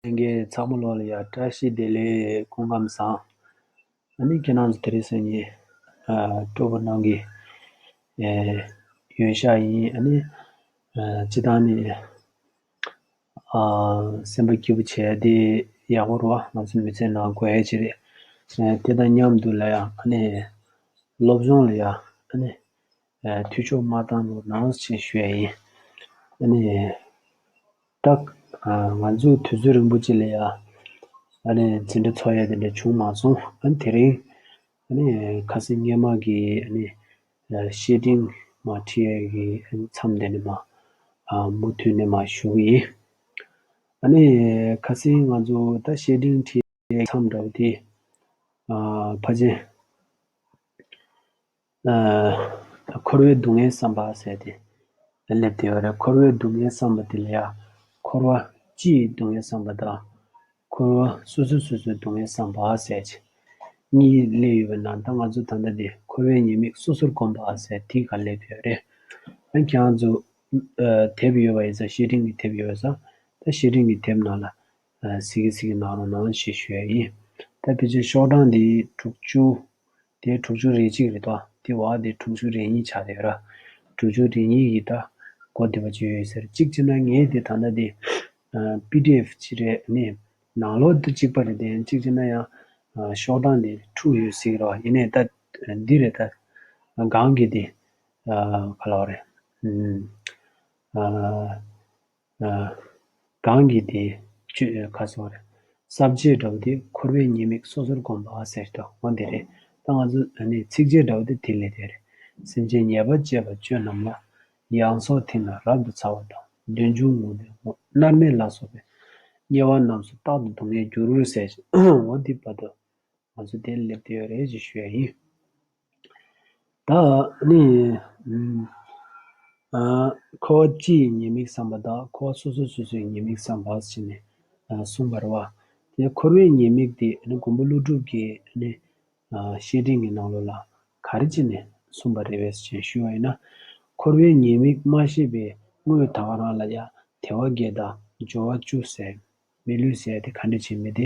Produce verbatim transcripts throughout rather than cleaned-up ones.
ལྷན་རྒྱས་ཚང་མ་ལོག་ལ་ཡ་བཀྲ་ཤིས་བདེ་ལེགས། སྐུ་ཁམས་བཟང་། ཨ་ནི་ཁྱེད་རང་ཚོ་དེ་རིང་སང་ཉིན་ཨ་སྤྲོ་པོ་གནང་གི་ཨེ་ཡོད་ཤག་ཡིན། ཨ་ནི་ཨ་སྤྱི་བཏང་ནས་ཨ་སེམས་པ་སྐྱིད་པོ་བྱས་ཏེ་ཡག་པོ་རེད་བ། ང་ཚོ་མི་ཚེ་ནང་དགོས་ཡ་ཅིག་རེད། ཨ་དེ་དང་མཉམ་དུ་ལ་ཡ་ཨ་ནི་སློབ་སྦྱོང་ལ་ཡ་ཨ་ནི་ཨ་འཐུས་ཤོར་མ་བཏང་རོགས་གནང་ཞེས་ཞུ་ཡ་ཡིན། ཨ་ནི་ད་ཨ་ང་ཚོ་དུས་ཚོད་རིང་པོ་ཅིག་ལ་ཡ་ཨ་ནི་འཛིན་གྲྭ་ཚོགས་ཡ་དེ་འདྲ་བྱུང་མ་སོང་། ཨ་ནི་དེ་རིང་ཨ་ནི་ཁ་སང་སྔོན་མ་གི་ཨ་ནི་ཨ་བཤེས་སྤྲིང་མ་ཁྲིད་ཡ་གི་ཨ་ནི་མཚམས་དེ་ནས་མ་ཨ་མུ་མཐུད་ནས་མ་ཞུ་གི་ཡིན། ཨ་ནི་ཁ་སང་ང་ཚོ་ད་བཤེས་སྤྲིང་ཁྲིད་ཡའི་མཚམས་འདྲ་བོ་དེ་ཨ་ཕལ་ཆེར་ཨ་འཁོར་བའི་སྡུག་བསྔལ་བསམ་པ་ཟེར་ཏེ་སླེབས་བསྡད་ཡོད་རེད། འཁོར་བའི་སྡུག་བསྔལ་བསམ་པ་དེ་ལ་ཡ་འཁོར་བ་སྤྱིའི་སྡུག་བསྔལ་བསམ་པ་དང་འཁོར་བ་སོ་སོ་སོ་སོའི་སྡུག་བསྔལ་བསམ་པ་ཟེར་གྱི་གཉིས་སླེབས་ཡོད་པའི་ནང་ད་ང་ཚོ་ད་ལྟ་དེ་འཁོར་བའི་ཉེས་དམིགས་སོ་སོར་བསྒོམ་པ་ཟེར་དེའི་སྒང་སླེབས་ཡོད་རེད། ཨ་ཁྱེད་རང་ཚོ་ཨ་དེབ་ཡོད་པ་ཡིན་ཙང་བཤེས་སྤྲིང་གི་དེབ་ཡོད་ཙང་ད་བཤེས་སྤྲིང་གི་དེབ་ནང་ལ་ཨ་གཟིགས་གཟིགས་གནང་རོགས་གནང་ཞེས་ཞུ་ཡ་ཡིན། ད་ཕལ་ཆེར་ཤོག་གྲངས་འདི་དྲུག་ཅུ། དེ་དྲུག་ཅུ་རེ་གཅིག་རེད་དོ། དེ་བ་དེ་དྲུག་ཅུ་རེ་གཉིས་ཆགས་བསྡད་ཡོད་ར། དྲུག་ཅུ་རེ་གཉིས་ཡིན་ད། གོ་བདེ་བ་ཅིག་ཡོད་ཟེར། གཅིག་བྱས་ན་ངས་དེ་ད་ལྟ་དེ་ཨ་པི་ཌི་ཨེཕ་ཅིག་རེད་ནི། ནང་ལོགས་དེ་གཅིག་པ་རེད་དེ། གཅིག་བྱས་ན་ཡང་ཨ་ཤོག་གྲངས་དེ་འཁྲུག་ཡོད་ཟེར་གི་ར། ཡིན་ནའི་ད་འདི་རེད་ད། གང་གི་དེ་ཨ་ག་ལ་བ་རེད། ཨ་ཨ་གང་གི་དེ་བཅོས་ཁ་སོ་རེད། ས་བཅད་འདྲ་བོ་དེ་འཁོར་བའི་ཉེས་དམིགས་སོ་སོར་བསྒོམ་པ་ཟེར་ཏོ། འོ་འདི་རེད། ད་ང་ཚོ་ཨ་ནི་ཚིགས་བཅད་འདྲ་བོ་དེ་དེ་ལས་དེ་རེད། སེམས་ཅན་ཉེས་པ་སྤྱད་པ་སྤྱོད་རྣམས་ལ། ཡང་སོགས་ཐིག་ནག་རབ་ཏུ་ཚ་བ་དང་། གདོན་འཇུག་ངུ་འབོད་མནར་མེད་ལ་སོགས་པའི། དམྱལ་བ་རྣམས་སུ་རྟག་ཏུ་སྡུག་བསྔལ་འགྱུར་ཟེར། འོ་འདི་བར་དུ་ང་ཚོ་དེ་སླེབས་བསྡད་ཡོད་རེད་ཅེས་ཞུ་ཡ་ཡིན། ད་ནི་ཨ་ནི་ཨ་འཁོར་བ་སྤྱིའི་ཉེས་དམིགས་བསམ་པ་དང་འཁོར་བ་སོ་སོ་སོ་སོའི་ཉེས་དམིགས་བསམ་པ་ཟེར་ནས་ཨ་གསུངས་པ་རེད་བ། དེ་འཁོར་བའི་ཉེས་དམིགས་དེ་ཨ་ནི་མགོན་པོ་ཀླུ་སྒྲུབ་ཀྱིས་ཨ་ནི་ཨ་བཤེས་སྤྲིང་གི་ནང་ལོགས་ལ་ག་རེ་བྱས་ནས་གསུངས་པ་རེད་པས་ཅེས་ཞུས་པ་ཡིན་ན། འཁོར་བའི་ཉེས་དམིགས་མ་ཤེས་པའི་དངོས་ད་ག་རང་ལ་ཡང་དལ་བ་བརྒྱད་དང་སྦྱོར་བ་བཅུ་ཟེར། མི་ལུས་ཟེར་ཡ་དེ་ག་འདྲ་བྱེད་མི་དེ་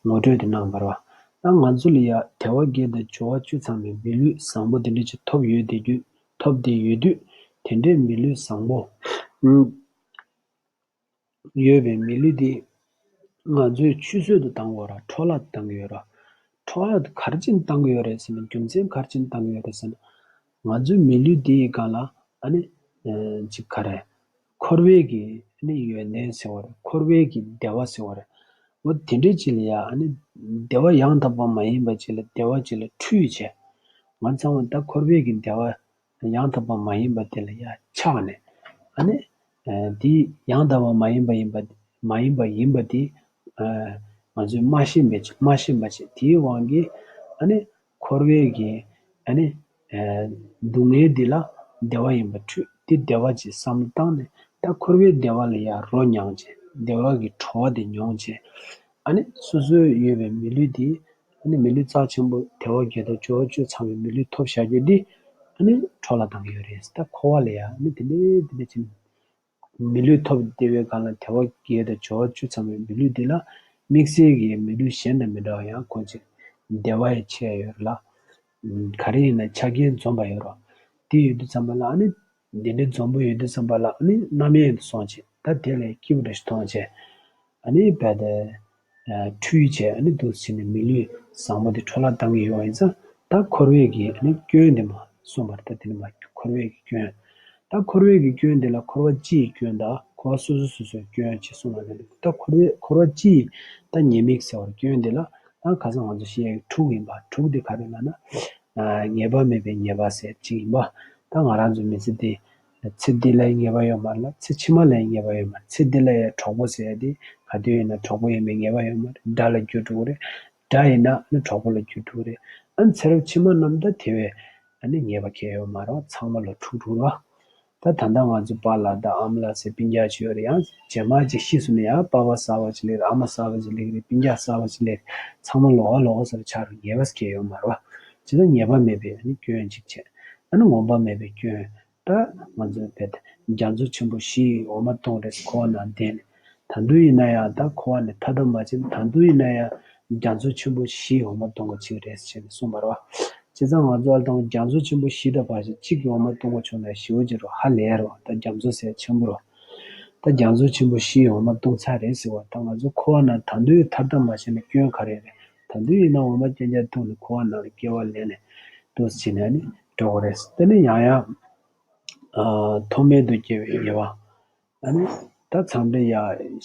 ངོ་སྤྲོད་དེ་གནང་བ་རེད་བ། ད་ང་ཚོ་ལ་ཡ་དལ་བ་བརྒྱད་དང་སྦྱོར་བ་བཅུ་ཚང་བའི་མི་ལུས་བཟང་པོ་དེ་འདྲ་ཅིག་ཐོབ་ཡོད་དེ་རྒྱུ། ཐོབ་བསྡད་ཡོད་དུས་དེ་འདྲའི་མི་ལུས་བཟང་པོ་ཡོད་པའི་མི་ལུས་དེ་ང་ཚོས་ཆུད་ཟོས་དུ་བཏང་དགོས་ར། འཕྲོ་བརླག་ཏུ་བཏང་གི་ཡོད་ར། འཕྲོ་བརླག་ཏུ་ག་རེ་བྱས་ནས་བཏང་གི་ཡོད་རེད་ཟེར་ན། རྒྱུ་མཚན་ག་རེ་བྱས་ནས་བཏང་གི་ཡོད་རེད་ཟེར་ན། ང་ཚོའི་མི་ལུས་འདི་ཡི་སྒང་ལ་ཨ་ནི་ཅིག་ག་རེ། འཁོར་བའི་གི་ནི་ཡོན་ཏན་ཟེར་བ་རེད། འཁོར་བའི་གི་བདེ་བ་ཟེར་བ་རེད། འོ་དེ་འདྲའི་ཅིག་ལ་ཡ་ཨ་ནི་བདེ་བ་ཡང་དག་པ་མ་ཡིན་པ་ཅིག་ལ་བདེ་བ་ཅིག་ལ་འཁྲུལ་བྱས། ང་ཚང་མ་ད་འཁོར་བའི་གི་བདེ་བ་ཡང་དག་པ་མ་ཡིན་པ་དེ་ལ་ཡ་ཆགས་ནས་ཨ་ནི་དེ་ཡང་དག་པ་མ་ཡིན་པ་ཡིན་པ་མ་ཡིན་པ་ཡིན་པ་དེ་ང་ཚོས་མ་ཤེས་པ་ཅིག་མ་ཤེས་པ་ཅིག་དེའི་དབང་གིས་ཨ་ནི་འཁོར་བའི་གི་ཨ་ནི། ཨ་སྡུག་བསྔལ་འདི་ལ་བདེ་བ་ཡིན་པ་འཁྲུལ་ཏེ་བདེ་བ་ཅིག་བསམ་བློ་བཏང་ནས་ད་འཁོར་བའི་བདེ་བ་ལ་ཡང་རོ་མྱོང་བྱས། བདེ་བ་གི་བྲོ་བ་དེ་མྱོང་བྱས། ཨ་ནི་སོ་སོའི་ཡོད་པའི་མི་ལུས་འདི་ཨ་ནི་མི་ལུས་རྩ་ཆེན་པོ་དལ་བ་བརྒྱད་དང་སྦྱོར་བ་བཅུ་ཚང་བའི་མི་ལུས་ཐོབ་བཞག་རྒྱུ་འདི་ཨ་ནི་འཕྲོ་བརླག་བཏང་གི་ཡོད་རེད། ད་འཁོར་བ་ལ་ཡང་ཨ་ནི་དེ་འདྲའི་དེ་འདྲ་ཅིག་མི་ལུས་ཐོབ་བདེ་བའི་སྒང་ལ་དལ་བ་བརྒྱད་དང་སྦྱོར་བ་བཅུ་ཚང་བའི་མི་ལུས་འདི་ལ་དམིགས་བསལ་གྱི་མི་ལུས་གཞན་དང་མི་འདྲ་བ་ཡང་ཁོ་ཅིག་བདེ་བ་ཡང་ཆེ་ཡོད་ལ། ག་རེ་ཡིན་ན་ཆ་རྐྱེན་འཛོམས་པ་ཡོད་རོགས། དེ་ཡོད་དུས་ཙམ་པ་ལ་ཨ་ནི་འདི་འདྲའི་འཛོམས་པོ་ཡོད་དུས་ཙམ་པ་ལ་ཨ་ནི་རྣམ་གཡེང་དུ་སོང་བྱས། ད་དེ་ལས་སྐྱིད་པོ་འདྲ་ཞིག་མཐོང་བྱས། ཨ་ནི་རྦད་དེ་འཁྲུལ་བྱས་ཨ་ནི་འདུག་ཟེར་ནས་མི་ལུས་བཟང་པོ་དེ་འཕྲོ་བརླག་བཏང་གི་ཡོད་པ་ཡིན་ཙང་། ད་འཁོར་བའི་གི་ཨ་ནི་སྐྱོན་དེ་མ་གསུངས་པར་ད་དེ་ནི་མ་འཁོར་བའི་གི་སྐྱོན། ད་འཁོར་བའི་གི་སྐྱོན་དེ་ལ་འཁོར་བ་སྤྱིའི་སྐྱོན་དང་འཁོར་བ་སོ་སོ་སོ་སོའི་སྐྱོན་ཅེས་གསུངས་པ་རེད། ད་འཁོར་བའི་འཁོར་བ་སྤྱིའི་ད་ཉེས་དམིགས་ཟེར་བར་སྐྱོན་དེ་ལ་ད་ཁ་སང་ང་ཚོ་བཤད་ཡག་དྲུག་ཡིན་པ། དྲུག་དེ་ག་རེ་ལབ་ན། ཨ་ངེས་པ་མེད་པའི་ཉེས་པ་ཟེར་གཅིག་ཡིན་པ། ད་ང་རང་ཚོའི་མི་ཚེ་འདི་ཚེ་འདི་ལ་ཡང་ཉེས་པ་ཡོད་མ་རེད་ལ། ཚེ་ཕྱི་མ་ལ་ཡང་ཉེས་པ་ཡོད་མ་རེད། ཚེ་འདི་ལ་ཡང་གྲོགས་པོ་ཟེར་ཡ་དེ་ག་དུས་ཡིན་ན་གྲོགས་པོ་ཡིན་པའི་ཉེས་པ་ཡོད་མ་རེད། དགྲ་ལ་འགྱུར་འགྲོ་གི་རེད། དགྲ་ཡིན་ན་ནི་གྲོགས་པོ་ལ་འགྱུར་འགྲོ་གི་རེད། ཨ་ནི་ཚེ་རབས་ཕྱི་མ་རྣམས་ད་དེ་བས་ཨ་ནི་ཉེས་པ་གང་ཡང་ཡོད་མ་རེད། ཚང་མ་ལ་འཁྲུག་འཁྲུག་ར། ད་ད་ལྟ་ང་ཚོའི་པཱ་ལགས་དང་ཨ་མ་ལགས་ཟེར་སྤུན་ཀྱག་ཅིག་ཡོད་རེད། ཡང་རྗེས་མ་ཅིག་ཤི་སོང་ན་ཡང་པཱ་ཕ་གསར་པ་ཅིག་སླེབས་རེད། ཨ་མ་གསར་པ་ཅིག་སླེབས་རེད། སྤུན་ཀྱག་གསར་པ་ཅིག་སླེབས་རེད། ཚང་མ་ལོགས་ཀ་ལོགས་ཀ་ཟེར་ཆགས་རེད། ཉེས་པ་ཟེར་མཁན་ཡོད་མ་རེད་བ། བྱས་ཙང་ཉེས་པ་མེད་པའི་ཨ་ནི་སྐྱོན་གཅིག་བྱས། ཨ་ནི་ངོམས་པ་མེད་པའི་སྐྱོན། ད་ང་ཚོའི་བོད་རྒྱ་མཚོ་ཆེན་པོ་བཞི་འོ་མ་སྟོང་རེ་ཁོག་ནང་བསྡད་ནས། ད་དུང་ཡིན་ན་ཡང་ད་འཁོར་བ་ནས་ཐར་ཐབས་མ་བྱས་ན། ད་དུང་ཡིན་ན་ཡང་རྒྱ་མཚོ་ཆེན་པོ་བཞིའི་འོ་མ་བཏུང་དགོས་ཀྱི་རེད་ཟེར་ནས་གསུངས་པ་རེད་བ། བྱས་ཙང་ང་ཚོ་ཨ་ལ་དང་རྒྱ་མཚོ་ཆེན་པོ་བཞི་དང་བར་ཆད་གཅིག་གི་འོ་མ་བཏུང་དགོས་བྱུང་ན་ཞེ་པོ་ཅིག་རེད་བ། ཧ་ལས་རེད་བ། ད་རྒྱ་མཚོ་ཟེར་ཆེན་པོ་རེད་བ། ད་རྒྱ་མཚོ་ཆེན་པོ་བཞིའི་འོ་མ་བཏུང་ཚར་རེད་ཟེར་བ། ད་ང་ཚོ་འཁོར་བ་ནས་ད་དུང་ཐར་ཐབས་མ་བྱས་ན་སྐྱོན་ག་རེ་རེད། ད་དུང་ཡིན་ན་འོ་མ་རྐྱང་རྐྱང་བཏུང་ནས་འཁོར་བ་ནང་ལ་སྐྱེ་བ་ལེན་ནས་འདུག་སེ་བྱས་ནས་ནི་འགྲོ་དགོས་རེད། དེ་ནས་ཡང་ཡང་ཨ་ཐོག་མེད་དུ་སྐྱེ་བའི་ཉེས་པ། ཨ་ནི་ད་མཚམས་རེ་ཡ་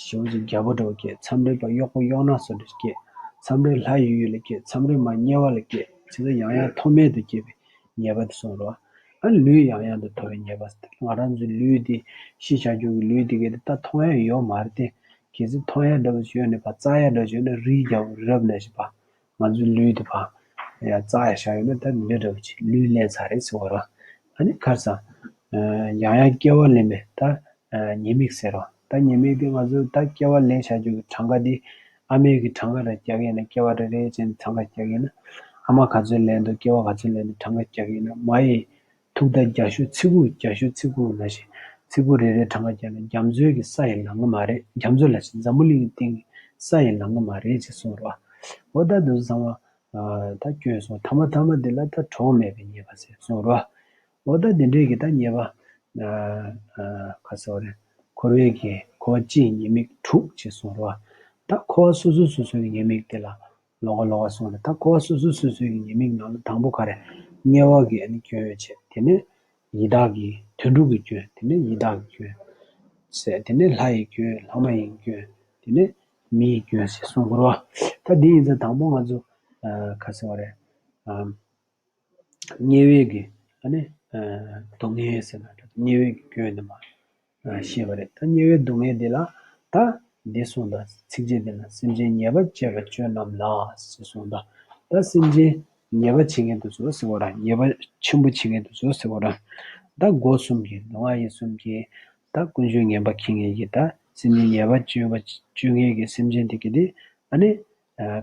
ཞེ་པོ་ཅིག་རྒྱལ་པོ་འདྲ་བོ་སྐྱེ། མཚམས་རེ་ཕར་གཡོག་པོ་གཡོག་ནག་བཟོ་འདྲ་སྐྱེ། མཚམས་རེ་ལྷ་ཡི་ཡུལ་ལ་སྐྱེ། མཚམས་རེ་མར་དམྱལ་བ་ལ་སྐྱེ། བྱས་ཙང་ཡང་ཡང་ཐོག་མེད་དུ་སྐྱེ་བའི་ཉེས་པ་དེ་གསུངས་རེད་བ། ཨ་ནི་ལུས་ཡང་ཡང་དུ་ཐོབ་པའི་ཉེས་པ་ཟེར། ང་རང་ཚོའི་ལུས་འདི་ཤི་བྱ་རྒྱུ་གི་ལུས་འདི་གས་དེ་ད་མཐོང་ཡ་ཡོད་མ་རེད་དེ། གལ་སྲིད་མཐོང་ཡ་འདྲ་བོ་ཞིག་ཡོད་ན་ཕར་བཙལ་ཡ་འདྲ་བོ་ཞིག་ཡོད་ན་རིའི་རྒྱལ་པོ་རི་རབ་ནང་བཞིན་པ། ང་ཚོའི་ལུས་འདི་ཕར་ཡ་བཙལ་ཡ་བཞག་ཡོད་ན་ད་འདི་འདྲ་འདྲ་བོ་ཅིག་ལུས་ལེན་ཚར་རེད་ཟེར་བ་རེད། ཨ་ནི་ཁར་སང་ཡང་ཡང་སྐྱེ་བ་ལེན་པའི་ད་ཉེས་དམིགས་ཟེར་རོ། ད་ཉེས་དམིགས་འདི་ང་ཚོས་ད་སྐྱེ་བ་ལེན་བྱ་རྒྱུ་གི་གྲངས་ཀ་འདི་ཨ་མའི་གི་གྲངས་ཀ་ར་རྒྱག་གི་ཡིན་ན། སྐྱེ་བ་རེ་རེ་བྱས་ནས་གྲངས་ཀ་རྒྱག་གི་ཡིན་ན། ཨ་མ་ག་ཚོད་ལེན་འདུག་སྐྱེ་བ་ག་ཚོད་ལེན་འདུག་གྲངས་ཀ་རྒྱག་གི་ཡིན་ན། མ་ཡི་ཐུག་མཐའ་རྒྱ་ཤུག་ཚི་གུ་རྒྱ་ཤུག་ཚི་གུ་ནང་བཞིན་ཚི་གུ་རེ་རེ་གྲངས་ཀ་རྒྱག་ན་རྒྱ་མཚོའི་གི་ས་ཡི་ལང་གི་མ་རེད། རྒྱ་མཚོ་ལ་འཛམ་བུ་གླིང་གི་སྟེང་གི་ས་ཡི་ལང་གི་མ་རེད་ཅེས་གསུངས་རོ། འོ་ད་འདི་ཚོ་ཚང་མ་ད་སྐྱོན་སོང་། ཐ་མ་ཐ་མ་འདི་ལ་ད་གྲོགས་མེད་པའི་ཉེས་པ་ཟེར་གསུངས་རོ། འོ་ད་འདི་འདྲའི་གི་ད་ཉེས་པ་ག་ཟེར་བ་རེད། འཁོར་བའི་གི་འཁོར་བ་སྤྱིའི་ཉེས་དམིགས་དྲུག་ཅེས་གསུངས་རོ། ད་འཁོར་བ་སོ་སོ་སོ་སོའི་ཉེས་དམིགས་དེ་ལ་ལོགས་ཀ་ལོགས་ཀ་སོང་ནས། ད་འཁོར་བ་སོ་སོ་སོ་སོའི་ཉེས་དམིགས་ནང་ལ་དང་པོ་ག་རེ། དམྱལ་བ་གི་ཨ་ནི་སྐྱོན་ཡོན་བྱས། དེ་ནས་ཡི་དྭགས་ཀྱི་དུད་འགྲོ་གི་སྐྱོན། དེ་ནས་ཡི་དྭགས་ཀྱི་སྐྱོན་ཟེར། དེ་ནས་ལྷ་ཡི་སྐྱོན། ལྷ་མ་ཡིན་སྐྱོན། དེ་ནས་མི་ཡི་སྐྱོན་ཟེར་གསུངས་དགོས་རེད་བ། ད་འདི་ཡིན་ཙང་དང་པོ་ང་ཚོ་ག་ཟེར་བ་རེད། དམྱལ་བའི་གི་ཨ་ནི་སྡུག་བསྔལ་ཟེར་ན་འདྲ། དམྱལ་བའི་གི་སྐྱོན་དེ་མ་ཤེས་པ་རེད། ད་དམྱལ་བའི་སྡུག་བསྔལ་འདི་ལ་ད་འདི་གསུངས་དང་། ཚིགས་བཅད་འདི་ན་སེམས་ཅན་ཉེས་པ་སྤྱད་པའི་སྐྱོན་རྣམས་ལ་ཟེར་གསུངས་དང་། ད་སེམས་ཅན་ཉེས་པ་བྱེད་མཁན་དེ་ཚོ་ཟེར་བ་ར། ཉེས་པ་ཆེན་པོ་བྱེད་མཁན་དེ་ཚོ་ཟེར་བ་ར། ད་སྒོ་གསུམ་གྱི་སྡུག་བསྔལ་གསུམ་གྱི་ད་ཀུན་སྤྱོད་ངན་པ་འཁྱེར་མཁན་གྱི་ད་སེམས་ཅན་ཉེས་པ་སྤྱོད་པ་སྤྱོད་མཁན་གྱི་སེམས་ཅན་དེ་གི་དེ་ཨ་ནི་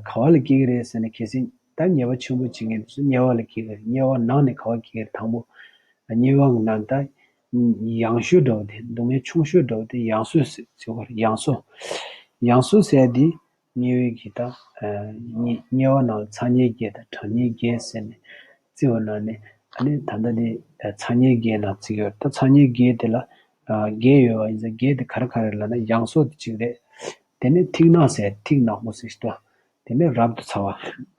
ག་བ་ལ་སྐྱེ་གི་རེད་ཟེར་ན། གལ་སྲིད་ད་ཉེས་པ་ཆེན་པོ་བྱེད་མཁན་དེ་ཚོ་དམྱལ་བ་ལ་སྐྱེ་གི་རེད། དམྱལ་བ་ནང་ནས་ག་བ་སྐྱེ་གི་རེད། དང་པོ་དམྱལ་བ་གི་ནང་ད་ཡང་ཤོས་འདྲ་བོ་དེ། སྡུག་བསྔལ་ཆུང་ཤོས་འདྲ་བོ་དེ་ཡང་སོས་ཟེར་བ་རེད། ཡང་སོས། ཡང་སོས་ཟེར་དེ་དམྱལ་བའི་གི་ད་དམྱལ་བ་ནང་ལ་ཚ་དམྱལ་བརྒྱད་དང་གྲང་དམྱལ་བརྒྱད་ཟེར་ནས་བརྩི་བ་ནང་ནས། ཨ་ནི་ད་ལྟ་དེ་ཚ་དམྱལ་བརྒྱད་ནང་བརྩི་གི་ཡོད། ད་ཚ་དམྱལ་བརྒྱད་དེ་ལ་བརྒྱད་ཡོད་པ་ཡིན་ཙང་། བརྒྱད་དེ་ག་རེ་ག་རེ་ལབ་ན། ཡང་སོས་དེ་གཅིག་རེད། དེ་ནས་ཐིག་ནག་ཟེར། ཐིག་ནག་པོ་ཟེར་ཞིག་ཏོ། དེ་ནས་རབ་ཏུ་ཚ་བ།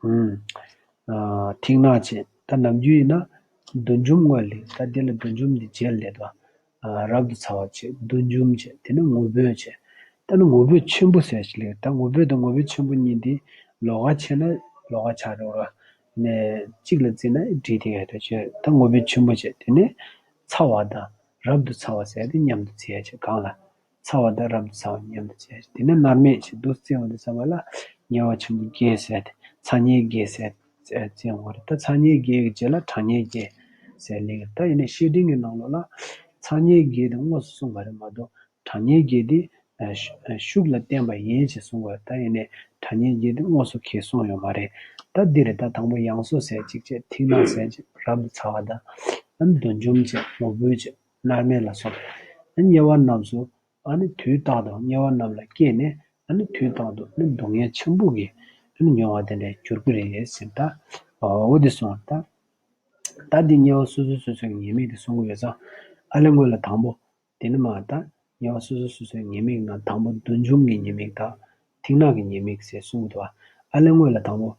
ཨུམ། ཨ་ཐིག་ནག་བྱས། ད་ནམ་རྒྱུན་ཡིན་ན་བདུད་འཇོམས་སྔོན་ལེགས། ད་དེ་ལ་བདུད་འཇོམས་འདི་རྗེས་ལ་སླེབས་དོ། ཨ་རབ་ཏུ་ཚ་བ་བྱས། བདུད་འཇོམས་བྱས། དེ་ནས་ངུ་འབོད་བྱས། ད་ནི་ངུ་འབོད་ཆེན་པོ་ཟེར་ཞིག་ལེགས། ད་ངུ་འབོད་དང་ངུ་འབོད་ཆེན་པོ་གཉིས་འདི་ལོགས་ཀ་ཕྱེ་ན་ལོགས་ཀ་ཆགས་འགྲོ་ར། ནས་གཅིག་ལ་བརྩིས་ན་འགྲིག་དེ་ག་ད་བྱས། ད་ངུ་འབོད་ཆེན་པོ་བྱས། དེ་ནས་ཚ་བ་དང་རབ་ཏུ་ཚ་བ་ཟེར་དེ་མཉམ་དུ་བརྩི་ཡ་བྱས། གང་ལ། ཚ་བ་དང་རབ་ཏུ་ཚ་བ་མཉམ་དུ་བརྩི་ཡ་བྱས། དེ་ནས་མནར་མེད་བྱས། འདུག་སེ་བརྩི་འོང་དུས་ཙམ་པ་ལ་དམྱལ་བ་ཆེན་པོ་བརྒྱད་ཟེར་ཏེ། ཚ་དམྱལ་བརྒྱད་ཟེར་ཏེ་བརྩི་འོང་བ་རེད། ད་ཚ་དམྱལ་བརྒྱད་ཀྱི་རྗེས་ལ་གྲང་དམྱལ་བརྒྱད་ཟེར་ལེགས། ད་ཡིན་ནའི་བཤེས་སྤྲིང་གི་ནང་ལོགས་ལ་ཚ་དམྱལ་བརྒྱད་དེ་དངོས་སུ་གསུངས་པ་རེད་མ་གཏོགས། གྲང་དམྱལ་བརྒྱད་དེ་ཨ་ཤུགས་ལ་བསྟན་པ་ཡིན་ཞེས་གསུངས་པ་རེད། ད་ཡིན་ནའི་གྲང་དམྱལ་བརྒྱད་དེ་དངོས་སུ་གང་གསུངས་ཡོད་མ་རེད། ད་འདི་རེད། ད་དང་པོ་ཡང་སོས་ཟེར་གཅིག་བྱས། ཐིག་ནག་ཟེར་གཅིག་རབ་ཏུ་ཚ་བ་དང་། ཨ་ནི་བདུད་འཇོམས་བྱས། ངུ་འབོད་བྱས། མནར་མེད་ལ་སོགས་པ། ཨ་ནི་དམྱལ་བ་རྣམས་སུ་ཨ་ནི་དུས་རྟག་ཏུ་དམྱལ་བ་རྣམས་ལ་སྐྱེས་ནས། ཨ་ནི་དུས་རྟག་ཏུ་ཨ་ནི་སྡུག་བསྔལ་ཆེན་པོ་གི་ཨ་ནི་མྱོང་བ་དེ་འདྲ་འགྱུར་གྱི་རེད་ཟེར། ད་འོ་དེ་སོང་ད། ད་འདི་དམྱལ་བ་སོ་སོ་སོ་སོའི་ཉེས་དམིགས་དེ་གསུང་གི་ཡོད་ཙང་། ཨ་ལས་སྔོན་ལ་དང་པོ་དེ་ནི་མ། ད་དམྱལ་བ་སོ་སོ་སོ་སོའི་ཉེས་དམིགས་ནང་དང་པོ་བདུད་འཇོམས་ཀྱི་ཉེས་དམིགས་དང་། ཐིག་ནག་གི་ཉེས་དམིགས་ཟེར་གསུངས་འདུག་ཨ་ལས་སྔོན་ལ་དང་པོ།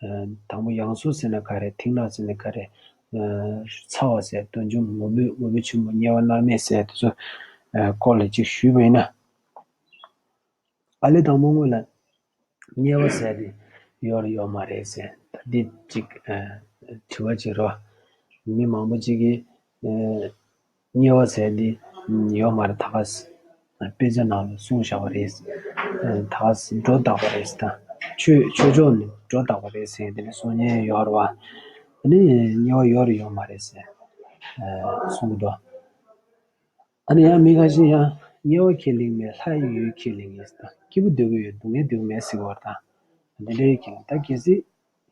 ཨ་དང་པོ་ཡང་སོས་ཟེར་ན་ག་རེ། ཐིག་ནག་ཟེར་ན་ག་རེ། ཨ་ཚ་བ་ཟེར། བདུད་འཇོམས། ངུ་འབོད། ངུ་འབོད་ཆེན་པོ། དམྱལ་བ་མནར་མེད་ཟེར་དེ་ཚོ་ཨ་སྐོར་ལ་ཅིག་ཞུས་པ་ཡིན་ན། ཨ་ལས་དང་པོ་སྔོན་ལ་དམྱལ་བ་ཟེར་དེ་ཡོད་རེད་ཡོད་མ་རེད་ཟེར། ད་འདི་ཅིག་ཨ་དྲི་བ་ཅིག་རེད་བ། མི་མང་པོ་ཅིག་གིས་ཨ་དམྱལ་བ་ཟེར་དེ་ཡོད་མ་རེད། ད་ག་ས་དཔེ་ཆ་ནང་ལ་གསུངས་བཞག་པ་རེད། ད་ག་ས་སྒྲོ་བཏགས་པ་རེད། ད་ཆོས་ཆོས་ཕྱོགས་ནས་སྒྲོ་བཏགས་པ་རེད་ཟེར། དེ་ནས་གསུང་མཁན་ཡོད་རེད་བ། ཨ་ནི་དམྱལ་བ་ཡོད་རེད་ཡོད་མ་རེད་ཟེར་གསུང་གི་འདུག་ཨ་ནི་ཡང་མི་ཁ་ཤས་ཡང་དམྱལ་བ་ཁས་ལེན་མེད། ལྷ་ཡི་ཡུལ་ཁས་ལེན་ཡིན་ཟེར། ད་སྐྱིད་པོ་སྡོད་ཀྱི་ཡོད། སྡུག་བསྔལ་སྡོད་ཀྱི་མེད་ཟེར་བ་དང་། དེ་འདྲའི་ཁས་ལེན། ད་གལ་སྲིད་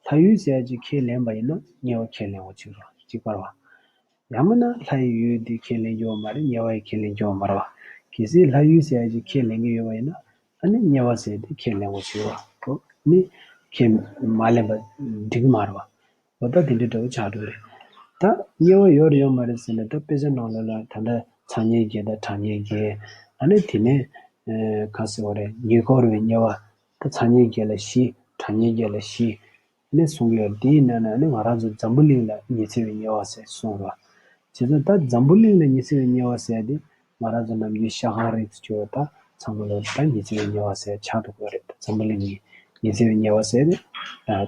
ལྷ་ཡུལ་ཟེར་ཡ་ཅིག་ཁས་ལེན་པ་ཡིན་ན་དམྱལ་བ་ཁས་ལེན་འོ་ཅིག་རོ་གཅིག་པ་རེད་བ། ཡང་མིན་ན་ལྷ་ཡི་ཡུལ་འདི་ཁས་ལེན་རྒྱུ་བ་མ་རེད། དམྱལ་བ་ཡི་ཁས་ལེན་རྒྱུ་བ་མ་རེད་བ། གལ་སྲིད་ལྷ་ཡུལ་ཟེར་ཡ་ཅིག་ཁས་ལེན་གྱི་ཡོད་པ་ཡིན་ན་ ཨ་ནི་དམྱལ་བ་ཟེར་དེ་ཁས་ལེན་དགོས་བྱེད་པ་ནི་ཁས་མ་ལེན་པ་འགྲིག་གི་མ་རེད་བ། འོ་ད་དེ་འདྲའི་འདྲ་བོ་ཆགས་འགྲོ་རེད། ད་དམྱལ་བ་ཡོད་རེད་ཡོད་མ་རེད་ཟེར་ནས་ད་དཔེ་ཆ་ནང་ལོགས་ལ་ད་ལྟ་ཚ་དམྱལ་བརྒྱད་དང་གྲང་དམྱལ་བརྒྱད། ཨ་ནི་དེ་ནས་ག་ཟེར་བ་རེད། ཉེ་འཁོར་བའི་དམྱལ་བ། ད་ཚ་དམྱལ་བརྒྱད་ལ་བཞི། གྲང་དམྱལ་བརྒྱད་ལ་བཞི། ཨ་ནི་གསུང་གི་ཡོད། དེའི་ནང་ནས་ཨ་ནི་ང་རང་ཚོ་འཛམ་བུ་གླིང་ལ་ཉི་ཚེ་བའི་དམྱལ་བ་ཟེར་གསུངས་རོགས། བྱས་ཙང་ད་འཛམ་བུ་གླིང་ལ་ཉི་ཚེ་བའི་དམྱལ་བ་ཟེར་དེ་ང་རང་ཚོ་ནམ་རྒྱུན་ཤ་ཁང་རིགས་ཚོ་ད་ཚང་མ་ལོ་ད་ཉི་ཚེ་བའི་དམྱལ་བ་ཟེར་ཆགས་འགྲོ་གི་ཡོད་རེད། འཛམ་བུ་གླིང་གི་ཉི་ཚེ་བའི་དམྱལ་བ་ཟེར་དེ་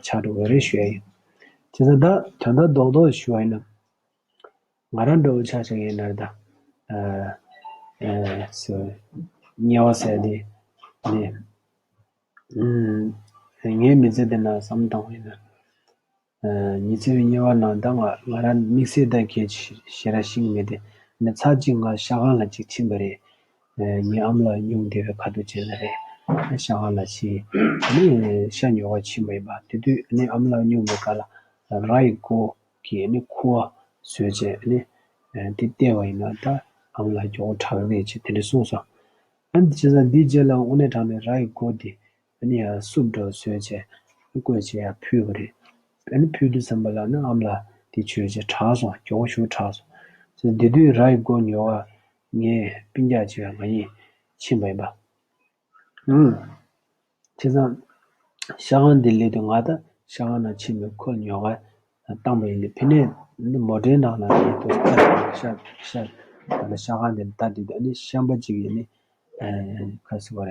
ཆགས་འགྲོ་གི་ཡོད་རེད་ཞུ་ཡ་ཡིན། བྱས་ཙང་ད་དོན་དག་རྡོག་རྡོག་ཞུ་བ་ཡིན་ན། ང་རང་འདྲ་བོ་ཆ་བཞག་ཡིན་ན་ད། ཨ་ཨ་སོ། དམྱལ་བ་ཟེར་དེ་ནི། ཨུམ། ངའི་མི་ཚེ་འདི་ན་བསམ་བཏང་བ་ཡིན་ན། ཨ་ཉི་ཚེ་བའི་དམྱལ་བ་ནང་ད་ང་ང་རང་དམིགས་བསལ་ད་གལ་ཆེ་ཞེ་དྲག་ཤེས་ཀྱི་མེད་དེ། ནི་ཚར་གཅིག་ང་ཤ་ཁང་ལ་གཅིག་ཕྱིན་པ་རེད། ཨ་ངའི་ཨ་མ་ལགས་སྙུང་བསྡད་པའི་ཁ་ཐུག་བྱས་ན་རེད། ཤ་ཁང་ལ་ཕྱིན། ནི་ཤ་ཉོ་ག་ཕྱིན་པ་ཡིན་པ། དེ་དུས་ནི་ཨ་མ་ལགས་སྙུང་བའི་སྐབས་ལ་ར་ཡི་མགོ་གི་ནི་ཁུ་བ་བཟོས་བྱས་ནི་དེ་བལྟས་པ་ཡིན་ན་ད་ཨ་མ་ལགས་མགྱོགས་པོ་དྲག་གི་རེད་ཅེས་དེ་འདྲ་གསུངས་སོང་། ཨ་ནི་བྱས་ཙང་འདིའི་རྗེས་ལ་དངོས་གནས་དྲང་གནས་ར་ཡི་མགོ་འདི་ཨ་ནི་ཡང་སུབ་འདྲ་བཟོས་བྱས་བསྐོལ་བྱས་ཡར་ཕུལ་བ་རེད། ཨ་ནི་ཕུལ་དུས་ཙམ་པ་ལ་ནི་ཨ་མ་ལགས་དེ་བྱས་བྱས་དྲག་སོང་། མགྱོགས་པོ་ཞེ་དྲག་སོང་། བྱས་ཙང་དེ་དུས་ར་ཡི་མགོ་ཉོ་བ་ངས་སྤུན་ཀྱག་ཅིག་ང་གཉིས་ཕྱིན་པ་ཡིན་པ། ཨུམ། བྱས་ཙང་ཤ་ཁང་འདི་སླེབས་དུས་ང་ད་ཤ་ཁང་ནང་ཕྱིན་པའི་ཁོ་ཉོ་ག་བཏང་པ་ཡིན་ཏེ། ཕི་ནས་མོ་ཊའི་ནང་ལ་ངས་དུ་ཤ་ཤ་ཤ་ཁང་འདི་ལ་ལྟ་དུས་ཨ་ནི་ཤམ་པ་ཅིག་གིས་ནི་ཁ་སི་བ་ར་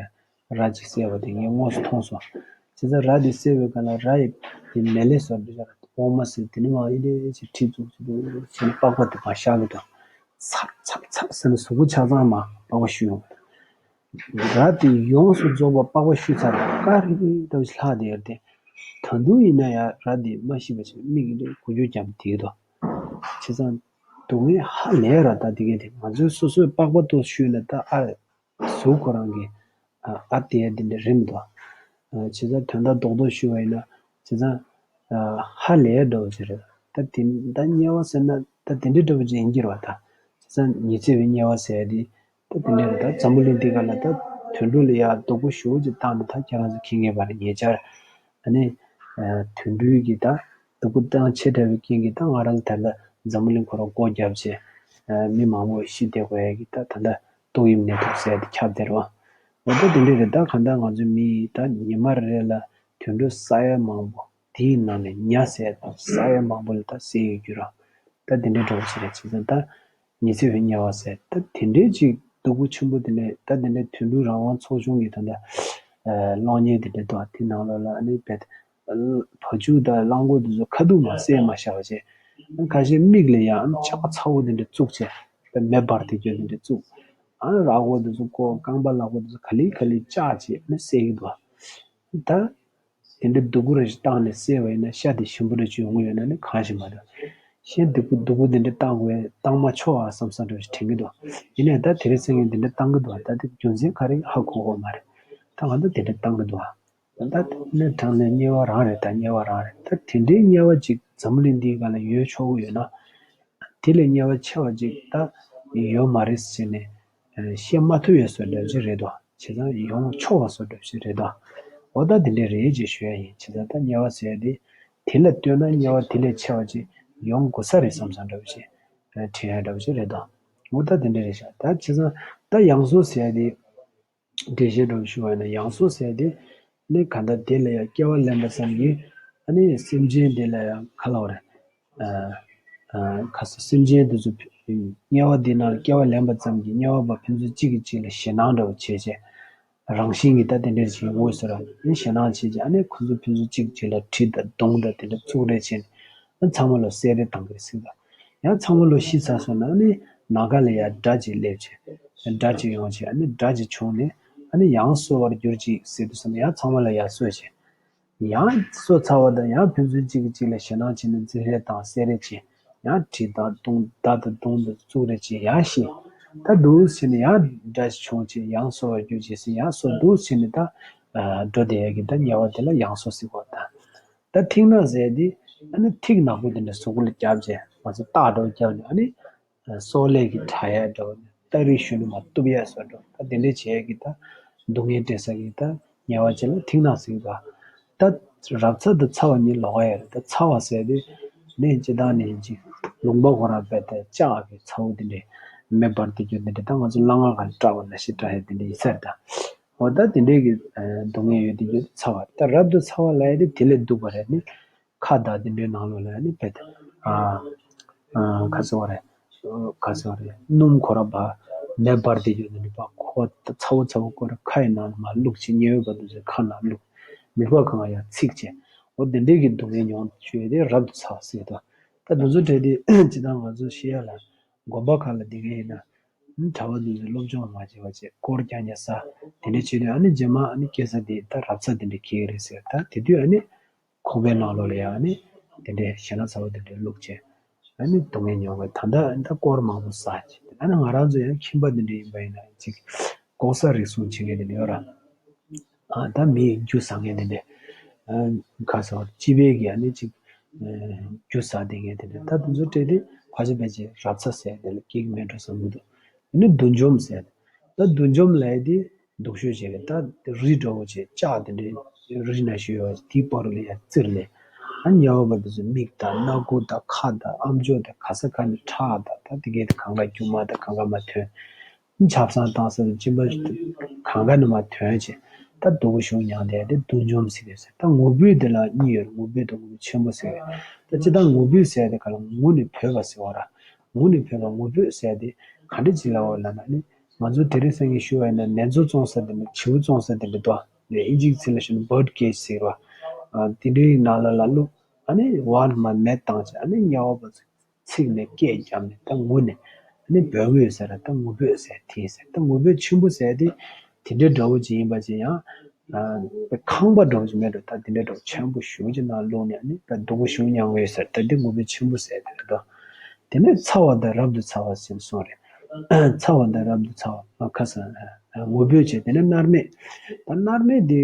ར་ཅིག་བསད་པ་དེ་ངས་དངོས་སུ་མཐོང་སོང་། བྱས་ཙང་ར་དེ་བསད་པའི་སྐབས་ལ་ར་ཡི་དེ་མེ་ལེ་སོར་དུ་འོ་མ་ཟེར་དེ་ནི་མ་ཡིན་དེ་ཅིག་ཁྲི་བཙུགས་ཅིག་དུ་ཕྱིན་པགས་པ་དེ་མ་ཤ་གི་དང་ཚབ་ཚབ་ཚབ་ཟེར་ནས་གཟུགས་པོ་ཆ་ཚང་མ་པགས་པ་བཤུས་ཡོང་། ར་དེ་ཡོངས་སུ་རྫོགས་པ་པགས་པ་བཤུས་ཚར་ནས་དཀར་ཧིང་ཧིང་ལྟ་བུ་ཞིག་ལྷག་བསྡད་ཡོད་དེ། ད་དུང་ཡིན་ན་ཡང་ར་དེ་མ་ཤི་བ་ཞིག་མིག་གིས་འགུལ་སྐྱོད་རྒྱབ་བསྡད་ཀྱི་འདུག་བྱས་ཙང་སྡུག་བསྔལ་ཧ་ལས་ར། ད་དེ་གས་དེ་ང་ཚོའི་སོ་སོའི་པགས་པ་ཏོག་བཤུས་ན་ད་ཨ་གཟུགས་ཁོ་རང་གི་ཨ་ཨ་དེ་དེ་འདྲ་རེད་མི་འདུག་བྱས་ཙང་དོན་དག་རྡོག་རྡོག་ཞུ་བ་ཡིན་ན། བྱས་ཙང་ཧ་ལས་འདྲ་བོ་ཅིག་རེད། ད་དེ་ད་དམྱལ་བ་ཟེར་ན་ད་དེ་འདྲའི་འདྲ་བོ་ཅིག་ཡིན་གྱི་རེད་བ། ད་བྱས་ཙང་ཉི་ཚེ་བའི་དམྱལ་བ་ཟེར་ཡ་དེ། ད་དེ་འདྲ་རེད། ད་འཛམ་བུ་གླིང་འདི་ག་ལ་ད་དུད་འགྲོ་ལ་ཡ་སྡུག་པོ་ཞེ་པོ་ཅིག་བཏང་ནས་ད་ཁྱེད་རང་ཚོ་མཁྱེན་མཁྱེན་པ་རེད། ཉེ་ཆར་ཨ་ནི་དུད་འགྲོའི་གི་ད་སྡུག་པོ་བཏང་ཆེ་དྲགས་པའི་རྐྱེན་གྱིས་ད་ང་རང་ཚོ་ད་ལྟ་འཛམ་བུ་གླིང་ཁོ་རང་སྒོ་བརྒྱབ་བྱས་མི་མང་པོ་ཤི་བསྡད་དགོས་ཡ་གི་ད་ད་ལྟ་ཏོག་དབྱིབས་ནད་དུག་ཟེར་ཡ་དེ་ཁྱབ་བསྡད་རེད་བ། འོ་ད་དེ་འདྲ་རེད། ད་གང་ལྟར་ང་ཚོ་མི་ད་ཉི་མ་རེ་རེ་ལ་དུད་འགྲོ་ས་ཡ་མང་པོ། དེའི་ནང་ནས་ཉ་ཟེར་ས་ཡ་མང་པོ་ལ་ད་བསད་ཡོད་རྒྱུ་ར། ད་དེ་འདྲའི་འདྲ་བོ་ཞིག་རེད། བྱས་ཙང་ད་ཉི་ཚེ་བའི་དམྱལ་བ་ཟེར་ད་དེ་འདྲའི་ཅིག་སྡུག་པོ་ཆེན་པོ་དེ་ནས་ད་དེ་འདྲའི་དུད་འགྲོ་རང་དབང་ཚོགས་ཆུང་གི་ད་ལྟ་གློག་བརྙན་དེ་འདྲ་འདུག་དེ་ནང་ལོགས་ལ་ཨ་ནི་བད་བ་ཕྱུགས་དང་གླང་གོག་དེ་ཚོ་ཁ་ཐུག་མ་བསད་མ་བཞག་པ་བྱས། ཁ་ཤས་མིག་ལ་ཡང་ལྕགས་ཚ་བོ་དེ་འདྲ་བཙུགས་བྱས་མེ་འབར་དེ་རྒྱུ་དེ་འདྲ་བཙུགས། ཨ་ནི་ར་མགོ་དེ་ཚོ་ཀོ་རྐང་པ་ལག་པ་དེ་ཚོ་ག་ལེ་ག་ལེ་བཅག་བྱས་ཨ་ནི་བསད་ཀྱི་འདུག་ད། དེ་འདྲའི་སྡུག་པོ་རེ་ཞིག་བཏང་ནས་བསད་པ་ཡིན་ན་ཤ་དེ་ཞིམ་པོ་རེ་ཅིག་ཡོང་གི་ཡོད་ན་ནི་གང་ཞིག་མ་གཏོགས། གཞན་སྡུག་པོ་སྡུག་པོ་དེ་འདྲ་བཏང་དགོས་བཏང་མ་ཆོག་ཨ་བསམ་བསམ་འདྲ་ཞིག་དྲན་གྱི་འདུག་ཡིན་ནའི་ད་དེ་རིང་སང་ཉིན་དེ་འདྲ་བཏང་གི་འདུག་ད་དེ་རྒྱུ་མཚན་ག་རེ་ཧ་གོ་གི་མ་རེད། ད་ང་ཚོ་དེ་འདྲ་བཏང་གི་འདུག་ཨ། ད་དེ་ནི་དྲང་ནས་དམྱལ་བ་རང་རེད། ད་དམྱལ་བ་རང་རེད། ད་དེ་འདྲའི་དམྱལ་བ་ཅིག་འཛམ་བུ་གླིང་འདིའི་སྒང་ལ་ཡོད་ཆོག་གི་ཡོད་ན། དེ་ལས་དམྱལ་བ་ཆེ་བ་ཅིག་ད་ཡོད་མ་རེད་ཟེར་ནས་བཤད་མ་ཐུབ་ཡ་བཟོ་འདྲ་ཅིག་རེད་དོ། བྱས་ཙང་ཡོང་ཆོག་པ་བཟོ་འདྲ་ཅིག་རེད་དོ། འོ་ད་དེ་འདྲ་རེད་ཅེས་ཞུ་ཡ་ཡིན། བྱས་ཙང་ད་དམྱལ་བ་ཟེར་ཡ་དེ་དེ་ལ་ལྟོས་ན་དམྱལ་བ་དེ་ལས་ཆེ་བ་ཅིག་ཡོང་དགོས་ས་རེད་བསམ་བསམ་འདྲ་བོ་ཅིག་དྲན་ཡ་འདྲ་བོ་ཅིག་རེད་དོ། འོ་ད་དེ་འདྲ་རེད་ཤག་ད་བྱས་ཙང་ད་ཡང་སོས་ཟེར་ཡ་དེ། འགྲེལ་བཤད་འདྲ་བོ་ཞུ་བ་ཡིན་ན་ཡང་སོས་ཟེར་ཡ་དེ། ནི་གང་ལྟར་དེ་ལ་ཡང་སྐྱེ་བ་ལེན་པ་ཙམ་གྱིས་ཨ་ནི་སེམས་ཅན་དེ་ལ་ཡང་ག་ལབ་དགོས་རེད། ཨ་ཨ་ཁ་སང་སེམས་ཅན་དེ་ཚོ་དམྱལ་བ་འདི་ནང་ལ་སྐྱེ་བ་ལེན་པ་ཙམ་གྱིས་དམྱལ་བ་པ་ཕན་ཚུན་གཅིག་གིས་གཅིག་ལ་ཞེད་སྣང་འདྲ་བོ་བྱས་བྱས། རང་བཞིན་གྱིས་ད་དེ་འདྲ་ཞིག་ཡོང་དགོས་ཟེར་ར། ཨ་ནི་ཞེད་སྣང་བྱས་བྱས་ཨ་ནི་ཁོ་ཚོ་ཕན་ཚུན་གཅིག་གཅིག་ལ་གྲི་དང་མདུང་དང་དེ་འདྲ་བཙུགས་རེས་བྱས་ནས་ཨ་ཚང་མ་ལ་བསད་རེས་བཏང་གི་རེད་ཟེར་གི་འདུག་ཡང་ཚང་མ་ལོ་ཤི་ཚར་སོང་ན་ཨ་ནི་ནམ་མཁའ་ལ་ཡང་སྒྲ་ཅིག་སླེབས་བྱས། སྒྲ་ཅིག་ཡོང་བྱས་ཨ་ནི་སྒྲ་ཅིག་བྱུང་ནས་ཨ་ནི་ཡང་གསོ་བར་གྱུར་ཅིག་ཟེར་དུས་ཙམ་ཡང་ཚང་མ་ལ་ཡང་གསོས་བྱས། ཡང་གསོ་ཚར་བ་དང་ཡང་ཕན་ཚུན་གཅིག་གིས་གཅིག་ལ་ཞེད་སྣང་བྱས་ནས་འཛིང་རེས་དང་བསད་རེས་བྱས། ཡང་གྲི་དང་མདུང་མདའ་དང་མདུང་དང་བཙུགས་རེས་བྱས་ཡང་ཤི། ད་འདུག་བྱས་ནས་ཡང་སྒྲ་ཞིག་བྱུང་བྱས་ཡང་གསོ་བར་གྱུར་ཅིག་ཟེར་ཡང་གསོ་འདུག་བྱས་ནས་ད་འགྲོ་བསྡད་ཡ་གི་ད་དམྱལ་བ་དེ་ལ་ཡང་གསོ་ཟེར་གོ་ད། ད་མཐིང་ནག་ཟེར་དེ་ཨ་ནི་ཐིག་ནག་པོ་དེ་འདྲ་གཟུགས་པོ་ལ་བརྒྱབ་བྱས་ང་ཚོ་རྟགས་འདྲ་བོ་བརྒྱབ་ནས་ཨ་ནི་སྲོག་ལས་ཀྱི་དྲག་ཡ་འདྲ་བོ་ནི་སྟ་རེ་གཞོན་ནུ་མ་གཏུབ་ཡ་བཟོ་འདྲ་བོ་ད་དེ་འདྲ་བྱས་ཀྱི་ད་ སྡུག་བསྔལ་སྤྲད་ས་གི་ད་ཉེ་བ་ཅིག་ལ་མཐིང་ནག་ཟེར་གི་ད། ད་རབ་ཚ་དང་ཚ་བ་གཉིས་ལོགས་ཀ་ཡོད་རེད། ད་ཚ་བ་ཟེར་དེ་ནི་སྤྱིར་བཏང་ནས་ཅིག་ལུང་པ་ཁོ་རང་རྦད་དེ་ལྕགས་ཀྱི་ཚ་བོ་དེ་འདྲས་མེ་འབར་དེ་རྒྱུ་དེ་འདྲས། ད་ང་ཚོ་གླ་རྔན་ག་ལ་སྐྲག་པ་ན་ཞིག་སྐྲག་ཡ་དེ་འདྲས་ཡིན་ས་རེད་ད། འོ་ད་དེ་འདྲས་ཀྱི་སྡུག་བསྔལ་ཡོད་དེ་རྒྱུ་དེ་ཚ་བ་རེད། ད་རབ་ཏུ་ཚ་བ་ལབ་ཡ་དེ་དེ་ལས་སྡུག་པ་རེད་ནི། ཁ་དང་དེ་འདྲའི་ནང་ལོགས་ལ་ནི་བེད། ཨ་ཨ་ག་ཟེར་བ་རེད། ག་ཟེར་བ་རེད། སྣུམ་ཁོ་ར་བ་མེ་འབར་དེ་ཡོད་ནི་པ་ཁོ་ཚ་བོ་ཚ་བོ་ཁོ་ར་ཁ་ཡི་ནང་ལ་མ་བླུགས་བྱས། ཉེ་བའི་བར་དུ་ཚོས་ཁ་ནང་བླུགས། མིད་པ་གང་ཡང་ཚིག་བྱས། འོ་དེ་འདྲའི་གི་སྡུག་བསྔལ་མྱོང་བཅུག་དེ་རབ་ཏུ་ཚ་བ་ཟེར་དོ། ད་དེ་ཚོ་བྲལ་དེ་ཇི་ལྟར་ང་ཚོ་ཤེས་ཡ་ལ་དགོན་པ་ཁག་ལ་བསྡད་མཁན་ཡིན་ན། གྲྭ་པ་དེ་ཚོས་སློབ་སྦྱོང་མ་བྱས་པ་བྱས་སྐོར་རྐྱང་རྐྱང་ཟ། དེ་འདྲ་བྱེད་དུས་ཨ་ནི་རྗེས་མ་ཨ་ནི་སྐྱེ་ས་དེ་ད་རབ་ཚ་དེ་འདྲ་འཁེལ་གི་རེད་ཟེར། ད་དེ་དུས་ཨ་ནི། ཁོག་པའི་ནང་ལོགས་ལ་ཡང་ནི་དེ་འདྲའི་ཞེ་ན་ཚ་བོ་དེ་འདྲའི་བླུགས་བྱས། ཨ་ནི་སྡུག་བསྔལ་མྱོང་བའི་ད་ལྟ་ད་སྐོར་མང་པོ་ཟ་བྱས། ཨ་ནི་ང་རང་ཚོ་ཡང་ཁྱིམ་པ་དེ་འདྲ་ཡིན་པ་ཡིན་ན་ཅིག་ལྐོག་ཟ་རུལ་སུངས་བྱེད་མཁན་དེ་འདྲ་ཡོད་ར། ཨ་ད་མི་ཡི་རྒྱུ་ཟ་མཁན་དེ་འདྲ། ཨ་ཁ་ཟ་བ་སྤྱི་པའི་གི་ཨ་ནི་ཅིག་རྒྱུ་ཟ་བསྡད་མཁན་དེ་འདྲ། ད་དེ་ཚོ་སྤྲད་དེ་ཕལ་ཆེར་ཕལ་ཆེར་རབ་ཚ་ཟེར་དེ་ལ་སྐྱེ་གི་མེད་འགྲོ་བསམ་གི་འདུག་ཨ་ནི་བདུད་འཇོམས་ཟེར། ད་བདུད་འཇོམས་ལབ་ཡ་དེ་སྡུག་ཤོས་ཅིག་རེད། ད་རི་འདྲ་བོ་ཅིག་ལྕགས་དེ་འདྲའི་རི་ནང་བཞིན་ཡོད་པ་ཅིག་དེའི་བར་ལ་ཡ་བཙིར་ནས། ཨ་ཉེ་བ་བར་དུ་ཚོ་མིག་དང་སྣ་ཁུག་དང་ཁ་དང་ཨམ་ཅོག་དང་ག་ས་ག་ནས་ཁྲག་དང་ད་དེ་གའི་དེ་གང་ག་རྒྱུ་མ་དང་གང་ག་མ་ཐོན། ཆབ་གསང་བཏང་ས་དང་གཅིན་པ་གང་ག་ནས་མ་ཐོན་བྱས། ད་སྡུག་པོ་ཞེ་པོ་མྱངས་བསྡད་ཡ་དེ་བདུད་འཇོམས་ཟེར་གི་ཟེར། ད་ངུ་འབོད་དེ་ལ་གཉིས་ཡོད་རེད། ངུ་འབོད་དང་ངུ་འབོད་ཆེན་པོ་ཟེར་གི། ད་སྤྱིར་བཏང་ངུ་འབོད་ཟེར་ཡ་དེ་ག་ལ་ངུ་ནས་བོས་པ་ཟེར་བ་ར། ངུ་ནས་བོས་པ་ངུ་འབོད་ཟེར་ཡ་དེ་ག་འདྲ་ཅིག་ལབ་པ་ལབ་ན་ནི། ང་ཚོ་དེ་རིང་སང་ཉིན་ཞུ་བ་ཡིན་ན་ནེ་ཚོ་བཙོང་ས་དེ་འདྲ། བྱིའུ་བཙོང་ས་དེ་འདྲ་འདུག་ཨ། ནས་ཨིན་ཇིའི་ཚིག་ལ་ཞུ་ན་བྷར་ཌི་ཀེཇ་ཟེར་བ། ཨ་དེ་འདྲའི་ནང་ལ་ལ་བླུགས། ཨ་ནི་ཝར་མ་མེད་བཏང་བྱས། ཨ་ནི་ཉེ་བ་བར་ཚིག་ནས་སྐད་བརྒྱབ་ནས་ད་ངུ་ནས། ཨ་ནི་བོས་ཡོད་ཟེར་ར། ད་ངུ་འབོད་ཟེར་དེ་ཟེར། ད་ངུ་འབོད་ཆེན་པོ་ཟེར་དེ་དེ་འདྲའི་འདྲ་བོ་ཅིག་ཡིན་པ་ཅིག་ཡང་། ཨ་ཁང་པ་འདྲ་བོ་ཅིག་མེད་འགྲོ། ད་དེ་འདྲའི་འདྲ་བོ་ཆེན་པོ་ཞེ་པོ་ཅིག་ནང་བླུགས་ནས་ཨ་ནི་ད་སྡུག་པོ་ཞེ་པོ་མྱངས་ཡོད་ཟེར། ད་དེ་ངུ་འབོད་ཆེན་པོ་ཟེར་དེ་རེད་དོ། དེ་ནས་ཚ་བ་དང་རབ་ཏུ་ཚ་བ་ཟེར་གསུངས་རེད། ཚ་བ་དང་རབ་ཏུ་ཚ་བ། ཨ་ཁ་ས་ངུ་འབོད་བྱས། དེ་ནས་མནར་མེད། ད་མནར་མེད་དེ་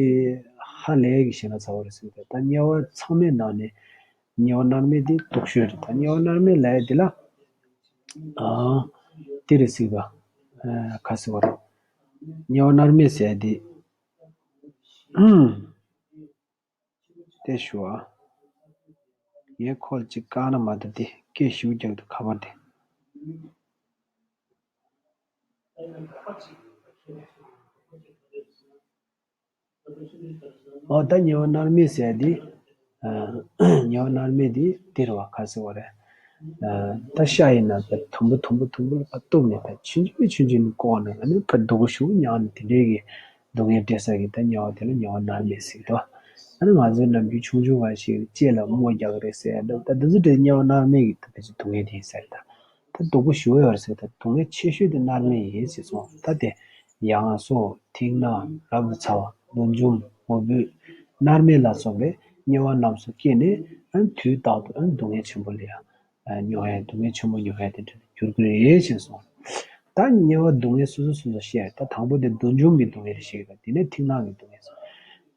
ཧ་ལས་ཀྱི་ཞེ་ན་ཚ་བ་རེད་ཟེར་གི། ད་དམྱལ་བ་ཚང་མའི་ནང་ནས་དམྱལ་བ་མནར་མེད་དེ་སྡུག་ཤོས་རེད། ད་དམྱལ་བ་མནར་མེད་ལབ་ཡ་དེ་ལ། ཨ་དེ་རེད་ཟེར་གི། ཨ་ཁ་ཟེར་བ་རེད། དམྱལ་བ་མནར་མེད་ཟེར་ཡ་དེ། ཨུམ། དེ་ཞུ་ཨ། ངས་ཁོ་ལ་ཅིག་བཀག་ན་མ་གཏོགས་དེ་སྐད་ཞུ་རྒྱག་ཏུ་ཁ་པར་དེ། ཨོ་ད་དམྱལ་བ་མནར་མེད་ཟེར་དེ། ཨ་དམྱལ་བ་མནར་མེད་དེ་དེ་རེད་བ། ཁ་ཟེར་བ་རེད། ཨ་ད་ཤ་ཡིན་ན་ད་དུམ་བུ་དུམ་བུ་དུམ་བུ་ལ་ཕར་གཏུབ་ནས་ད་ཆུང་ཆུང་ཆུང་ཆུང་ནས་བཀོག་ནས། ཨ་ནི་ཕར་སྡུག་པོ་ཞེ་པོ་མྱངས་ནས་དེ་འདྲའི་གི་སྡུག་བསྔལ་སྤྲད་ས་གི་ད་དམྱལ་བ་དེ་ལ་དམྱལ་བ་མནར་མེད་ཟེར་གི་འདུག་ཨ་ནི་ང་ཚོའི་ནམ་རྒྱུན་ཆུང་ཆུང་བ་ཞིག་ལྕེ་ལ་རྨོ་རྒྱག་གི་རེད་ཟེར་ཡ་འདུག་ད་འདི་ཚོ་དེ་དམྱལ་བ་མནར་མེད་ཀྱི་ད་ཕལ་ཆེར་སྡུག་བསྔལ་དེ་ཡིན་ས་རེད། ད་ད་སྡུག་པོ་ཞེ་པོ་ཡོད་རེད་ཟེར། ད་སྡུག་བསྔལ་ཆེ་ཤོས་དེ་མནར་མེད་ཡིན་ཟེར་སོང་། ད་དེ་ཡང་སོ་མཐིང་ནག་རབ་ཏུ་ཚ་བ་བདུད་འཇོམས་ངུ་འབོད་མནར་མེད་ལ་སོགས་པའི་དམྱལ་བ་རྣམས་སུ་སྐྱེས་ནས་ཨ་ནི་དུས་རྟག་ཏུ་ཨ་ནི་སྡུག་བསྔལ་ཆེན་པོ་ལ་ཡང་། མྱོང་ཡ། སྡུག་བསྔལ་ཆེན་པོ་མྱོང་ཡ་དེ་འདྲ་འགྱུར་གྱི་རེད་ཅེས་གསུངས། ད་དམྱལ་བ་སྡུག་བསྔལ་སོ་སོ་སོ་སོ་བཤད། ད་དང་པོ་དེ་བདུད་འཇོམས་ཀྱི་སྡུག་བསྔལ་རེ་བཤད་ཀྱི། དེ་ནས་མཐིང་ནག་གི་སྡུག་བསྔལ་གསུངས།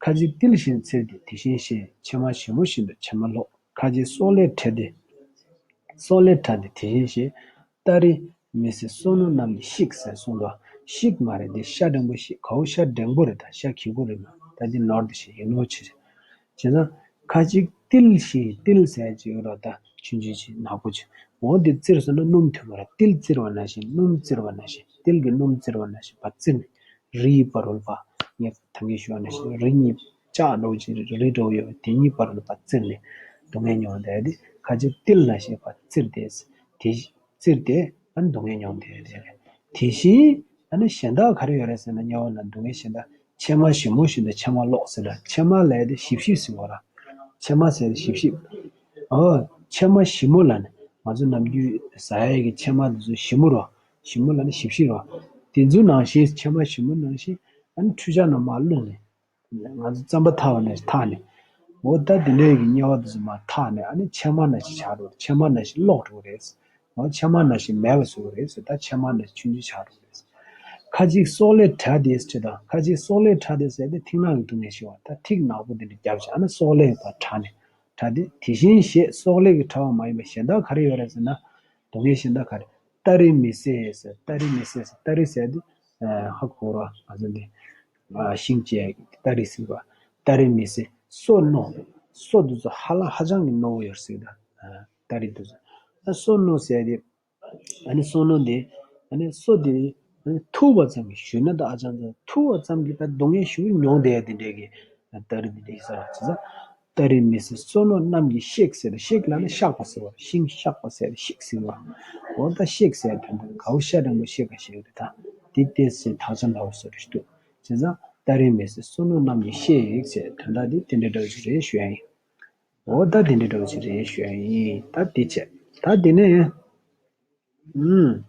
ཁ་ཅིག་ཏིལ་བཞིན་འཚིར་ཏེ་དེ་བཞིན་གཤེགས། ཕྱེ་མ་ཞིབ་མོ་བཞིན་དུ་ཕྱེ་མ་ལོག་ཁ་ཅིག་སྲོག་ལས་བྲལ་ཏེ། སྲོག་ལས་བྲལ་ཏེ་དེ་བཞིན་གཤེགས། སྟ་རེ་མི་སྲིད་བསོད་ནམས་རྣམས་ནི་བཤིག་ཟེར་གསུངས་འདུག་བཤིག་མ་རེད་དེ། ཤ་འགྲེང་བུ་བཤིག་གའུ་ཤ་འགྲེང་བུ་རེད། ད་ཤ་གི་གུ་རེད་མ། ད་འདི་ནོར་དེ་བཞིན་ཡིན་ནོ་ཆེ་རེད། བྱས་ཙང་། ཁ་ཅིག་ཏིལ་ཞིག་ཏིལ་ཟེར་གྱི་ཡོད་ར། ད་ཆུང་ཆུང་ཅིག་ནག་པོ་ཅིག་འོ་འདི་བཙིར་སོང་ན་སྣུམ་ཐོན་པ་ར། ཏིལ་བཙིར་བ་ནང་བཞིན། སྣུམ་བཙིར་བ་ནང་བཞིན། ཏིལ་གྱི་སྣུམ་བཙིར་བ་ནང་བཞིན་ཕར་བཙིར་ནས། རི་ཡི་བར་རོལ་པ། ངས་ད་གིན་ཞུས་པ་ནང་བཞིན་རི་གཉིས་ལྕགས་འདྲ་བོ་ཅིག་རི་འདྲ་བོ་ཡོད་པ་དེ་གཉིས་བར་རོལ་པ་བཙིར་ནས་སྡུག་བསྔལ་མྱོང་བསྡད་དེ། ཁ་ཅིག་ཏིལ་ནང་བཞིན་ཕར་བཙིར་ཏེ། དེ་བཙིར་ཏེ་ཨ་ནི་སྡུག་བསྔལ་མྱོང་བསྡད་དེ་རེད། དེ་བཞིན་ཨ་ནི་གཞན་དག་ག་རེ་ཡོད་རེད་ཟེར་ན། དམྱལ་བ་ན་སྡུག་བསྔལ་གཞན་དག་ཕྱེ་མ་ཞིབ་མོ་བཞིན་དུ་ཕྱེ་མ་ལོག་ཟེར་ན། ཕྱེ་མ་ལབ་དེ་ཞིབ་ཞིབ་ཟེར་བ་ར། ཕྱེ་མ་ཟེར་དེ་ཞིབ་ཞིབ། ཨོ། ཕྱེ་མ་ཞིབ་མོ་ལབ་ནས་ང་ཚོ་ནམ་རྒྱུན་ཟ་ཡས་ཀྱི་ཕྱེ་མ་དེ་ཚོ་ཞིབ་མོ་ར། ཞིབ་མོ་ལབ་ནས་ཞིབ་ཞིབ་ར། དེ་ཚོ་ནང་བཞིན། ཕྱེ་མ་ཞིབ་མོ་ནང་བཞིན་ཨ་ནི་འཕྲུལ་ཆས་ནང་མར་བླུགས་ནས། ང་ཚོ་རྩམ་པ་འཐག་པ་ནང་བཞིན་འཐག་ནས། འོ་ད་དེ་འདྲའི་གི་དམྱལ་བ་དེ་ཚོ་མར་འཐག་ནས་ཨ་ནི་ཕྱེ་མ་ནང་བཞིན་ཆགས་འགྲོ། ཕྱེ་མ་ནང་བཞིན་ལོག་འགྲོ་གི་རེད། འོ་ཕྱེ་མ་ནང་བཞིན་མེད་པ་བཟོ་གི་རེད་ཟེར། ད་ཕྱེ་མ་ནང་བཞིན་ཆུང་ཆུང་ཆགས་འགྲོ་གི་རེད། ཁ་ཅིག་སྲོག་ལས་བྲལ་ཏེ་ཟེར་དང་། ཁ་ཅིག་སྲོག་ལས་བྲལ་ཏེ་ཟེར་དེ་མཐིང་ནག་གི་སྡུག་བསྔལ་ཞིག་བ། ད་ཐིག་ནག་པོ་དེ་འདྲ་བརྒྱབ་བྱས་ཨ་ནི་སྲོག་ལས་ཕར་བྲལ་ནས། བྲལ་ཏེ་དེ་བཞིན་གཤེགས། སྲོག་ལས་ཀྱི་བྲལ་བ་མ་ཡིན་པ་གཞན་དག་ག་རེ་ཡོད་རེད་ཟེར་ན། སྡུག་བསྔལ་གཞན་དག་ག་རེ། སྟ་རེ་མི་སྲིད་ཟེར། སྟ་རེ་མི་སྲིད་ཟེར། སྟ་རེ་ཟེར་དེ་ཧ་གོ་ར། ང་ཚོ་འདི། ཤིང་བཅད་སྟ་རེ་ཟེར་བ། སྟ་རེ་མི་སྲིད་སོ་རྣོ། སོ་འདི་ཚོ་ཧ་ལམ་ཧ་ཅང་གི་རྣོ་བོ་ཡོད་ཟེར་གི་ད། སྟ་རེ་འདི་ཚོ། ད་སོ་རྣོ་ཟེར་དེ། ཨ་ནི་སོ་རྣོ་འདི། ཨ་ནི་སོ་འདི། ཨ་ནི་ཐུག་པ་ཙམ་གྱིས་ཞུས་ན་ད་ཨ་ཅང་ཙང་ཐུག་པ་ཙམ་གྱིས་ད་སྡུག་བསྔལ་ཞུ་མྱོང་བསྡད་ཡ་དེ་འདྲས་ཀྱི་སྟ་རེ་འདི་འདྲས་ཡིན་ས་ར་བྱས་ཙང་། སྟ་རེ་མི་སྲིད་སོ་རྣོ་རྣམས་ཀྱིས་གཤེགས་ཟེར་ཏེ་གཤེགས་ལབ་ན་གཤགས་པ་ཟེར་བ་ཤིང་གཤགས་པ་ཟེར་ཏེ་གཤེགས་ཟེར་བ། འོ་ད་གཤེགས་ཟེར་དོན་དག་གའུ་ཤ་འགྲེང་བུ་གཤེགས་པ་ཞིག་རེད་ད། དེ་ཏོག་ཙམ་དག་ཆ་འདྲ་བོ་བཟོ་རེ་ཞིག་འདུག་བྱས་ཙང་སྟ་རེ་མི་སྲིད་སོ་རྣོ་རྣམས་ཀྱིས་གཤེགས་ཟེར་དོན་དག་དེ་དེ་འདྲ་འདྲ་བོ་ཞིག་རེད་ཞུ་ཡ་ཡིན། འོ་ད་དེ་འདྲ་འདྲ་བོ་ཞིག་རེད་ཞུ་ཡ་ཡིན། ད་དེ་བྱས་ད་དེ་ནས། ཨུམ།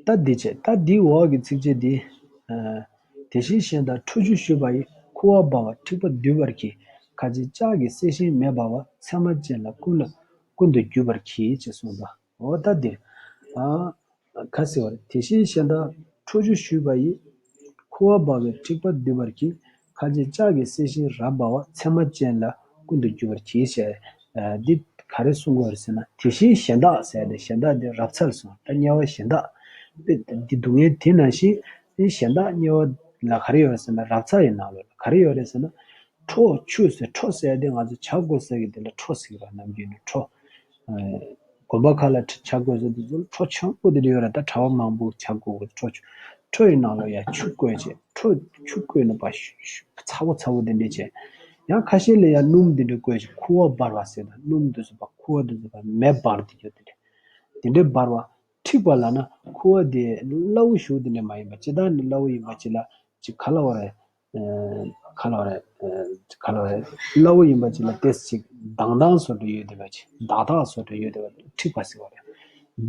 ད་འདི་བྱས་ད་འདིའི་འོག་གི་ཚིགས་བཅད་འདི། ཨ། དེ་བཞིན་གཞན་དག་ཁྲོ་ཆུ་བཞུས་པ་ཡི། ཁུ་བ་འབར་བ་མཁྲིས་པ་འདུས་པར་གྱིས། ཁ་ཅིག་ལྕགས་ཀྱི་གསེར་ཤིང་མེ་འབར་བ། ཚེར་མ་ཅན་ལ་ཀུན་ལ་ཀུན་ཏུ་རྒྱུ་བར་གྱིས། ཅེས་གསུངས་པ། འོ་ད་འདིར། ཨ། ག་ཟེར་བ་རེད། དེ་བཞིན་གཞན་དག་ཁྲོ་ཆུ་བཞུས་པ་ཡི། ཁུ་བ་འབར་བའི་མཁྲིས་པ་འདུས་པར་གྱིས། ཁ་ཅིག་ལྕགས་ཀྱི་གསེར་ཤིང་རབ་འབར་བ། ཚེར་མ་ཅན་ལ་ཀུན་ཏུ་རྒྱུ་བར་གྱིས་ཞེས། ཨ། འདི་ག་རེ་གསུང་གི་ཡོད་རེད་ཟེར་ན། དེ་བཞིན་གཞན་དག་ཟེར་ཏེ་གཞན་དག་འདི་རབ་ཚ་ལ་སོང་ད་དམྱལ་བ་གཞན་དག་དཔེ་འདི་སྡུག་བསྔལ་དེ་ནང་བཞིན་གཞན་དག་དམྱལ་བ་ལ་ག་རེ་ཡོད་རེད་ཟེར་ན་རབ་ཚ་ཡི་ནང་ལོགས་ལ་ག་རེ་ཡོད་རེད་ཟེར་ན། ཁྲོ་ཆུ་ཟེར་ཁྲོ་ཟེར་དེ་ང་ཚོ་ཇ་བསྐོལ་ས་གི་དེ་ལ་ཁྲོ་ཟེར་གི་རེད་ནམ་རྒྱུན་ནས་ཁྲོ། ཨ། དགོན་པ་ཁག་ལ་ཇ་བསྐོལ་ས་དེ་ཚོ་ཁྲོ་ཆེན་པོ་དེ་འདྲ་ཡོད་རེད་ད་གྲྭ་པ་མང་པོ་ཇ་བསྐོལ་གི་ཁྲོ་ཆུ། ཁྲོ་ཡི་ནང་ལ་ཡ་ཆུ་བསྐོལ་བྱས་ཁྲོ་ཆུ་བསྐོལ་ནས་པ་ཤུ་ཤུ་ཚ་པོ་ཚ་པོ་དེ་འདྲ་བྱས། ཡང་ཁ་ཤས་ལ་ཡ་སྣུམ་དེ་འདྲ་བསྐོལ་བྱས་ཁུ་བ་འབར་བ་ཟེར་ད་སྣུམ་དེ་ཚོ་པ་ཁུ་བ་དེ་ཚོ་པ་མེ་འབར་དེ་འདྲ་དེ་འདྲ་འབར་བ། མཁྲིས་པ་ལབ་ན་ཁུ་བ་དེ་སླ་བོ་ཞིག་དེ་འདྲ་མ་ཡིན་པ་ཇི་ལྟར་ནི་སླ་བོ་ཡིན་པ་ཅིག་ལ་ཅིག་ག་ལབ་དགོས་རེད། ཨ། ག་ལབ་དགོས་རེད། ཨ། ག་ལབ་དགོས་རེད། སླ་བོ་ཡིན་པ་ཅིག་ལ་ཏོག་ཙམ་ཅིག་དྭངས་དྭངས་བཟོ་འདྲ་ཡོད་བསྡད་པ་ཅིག་དག་དག་བཟོ་འདྲ་ཡོད་བསྡད་པ་མཁྲིས་པ་ཟེར་བ་རེད།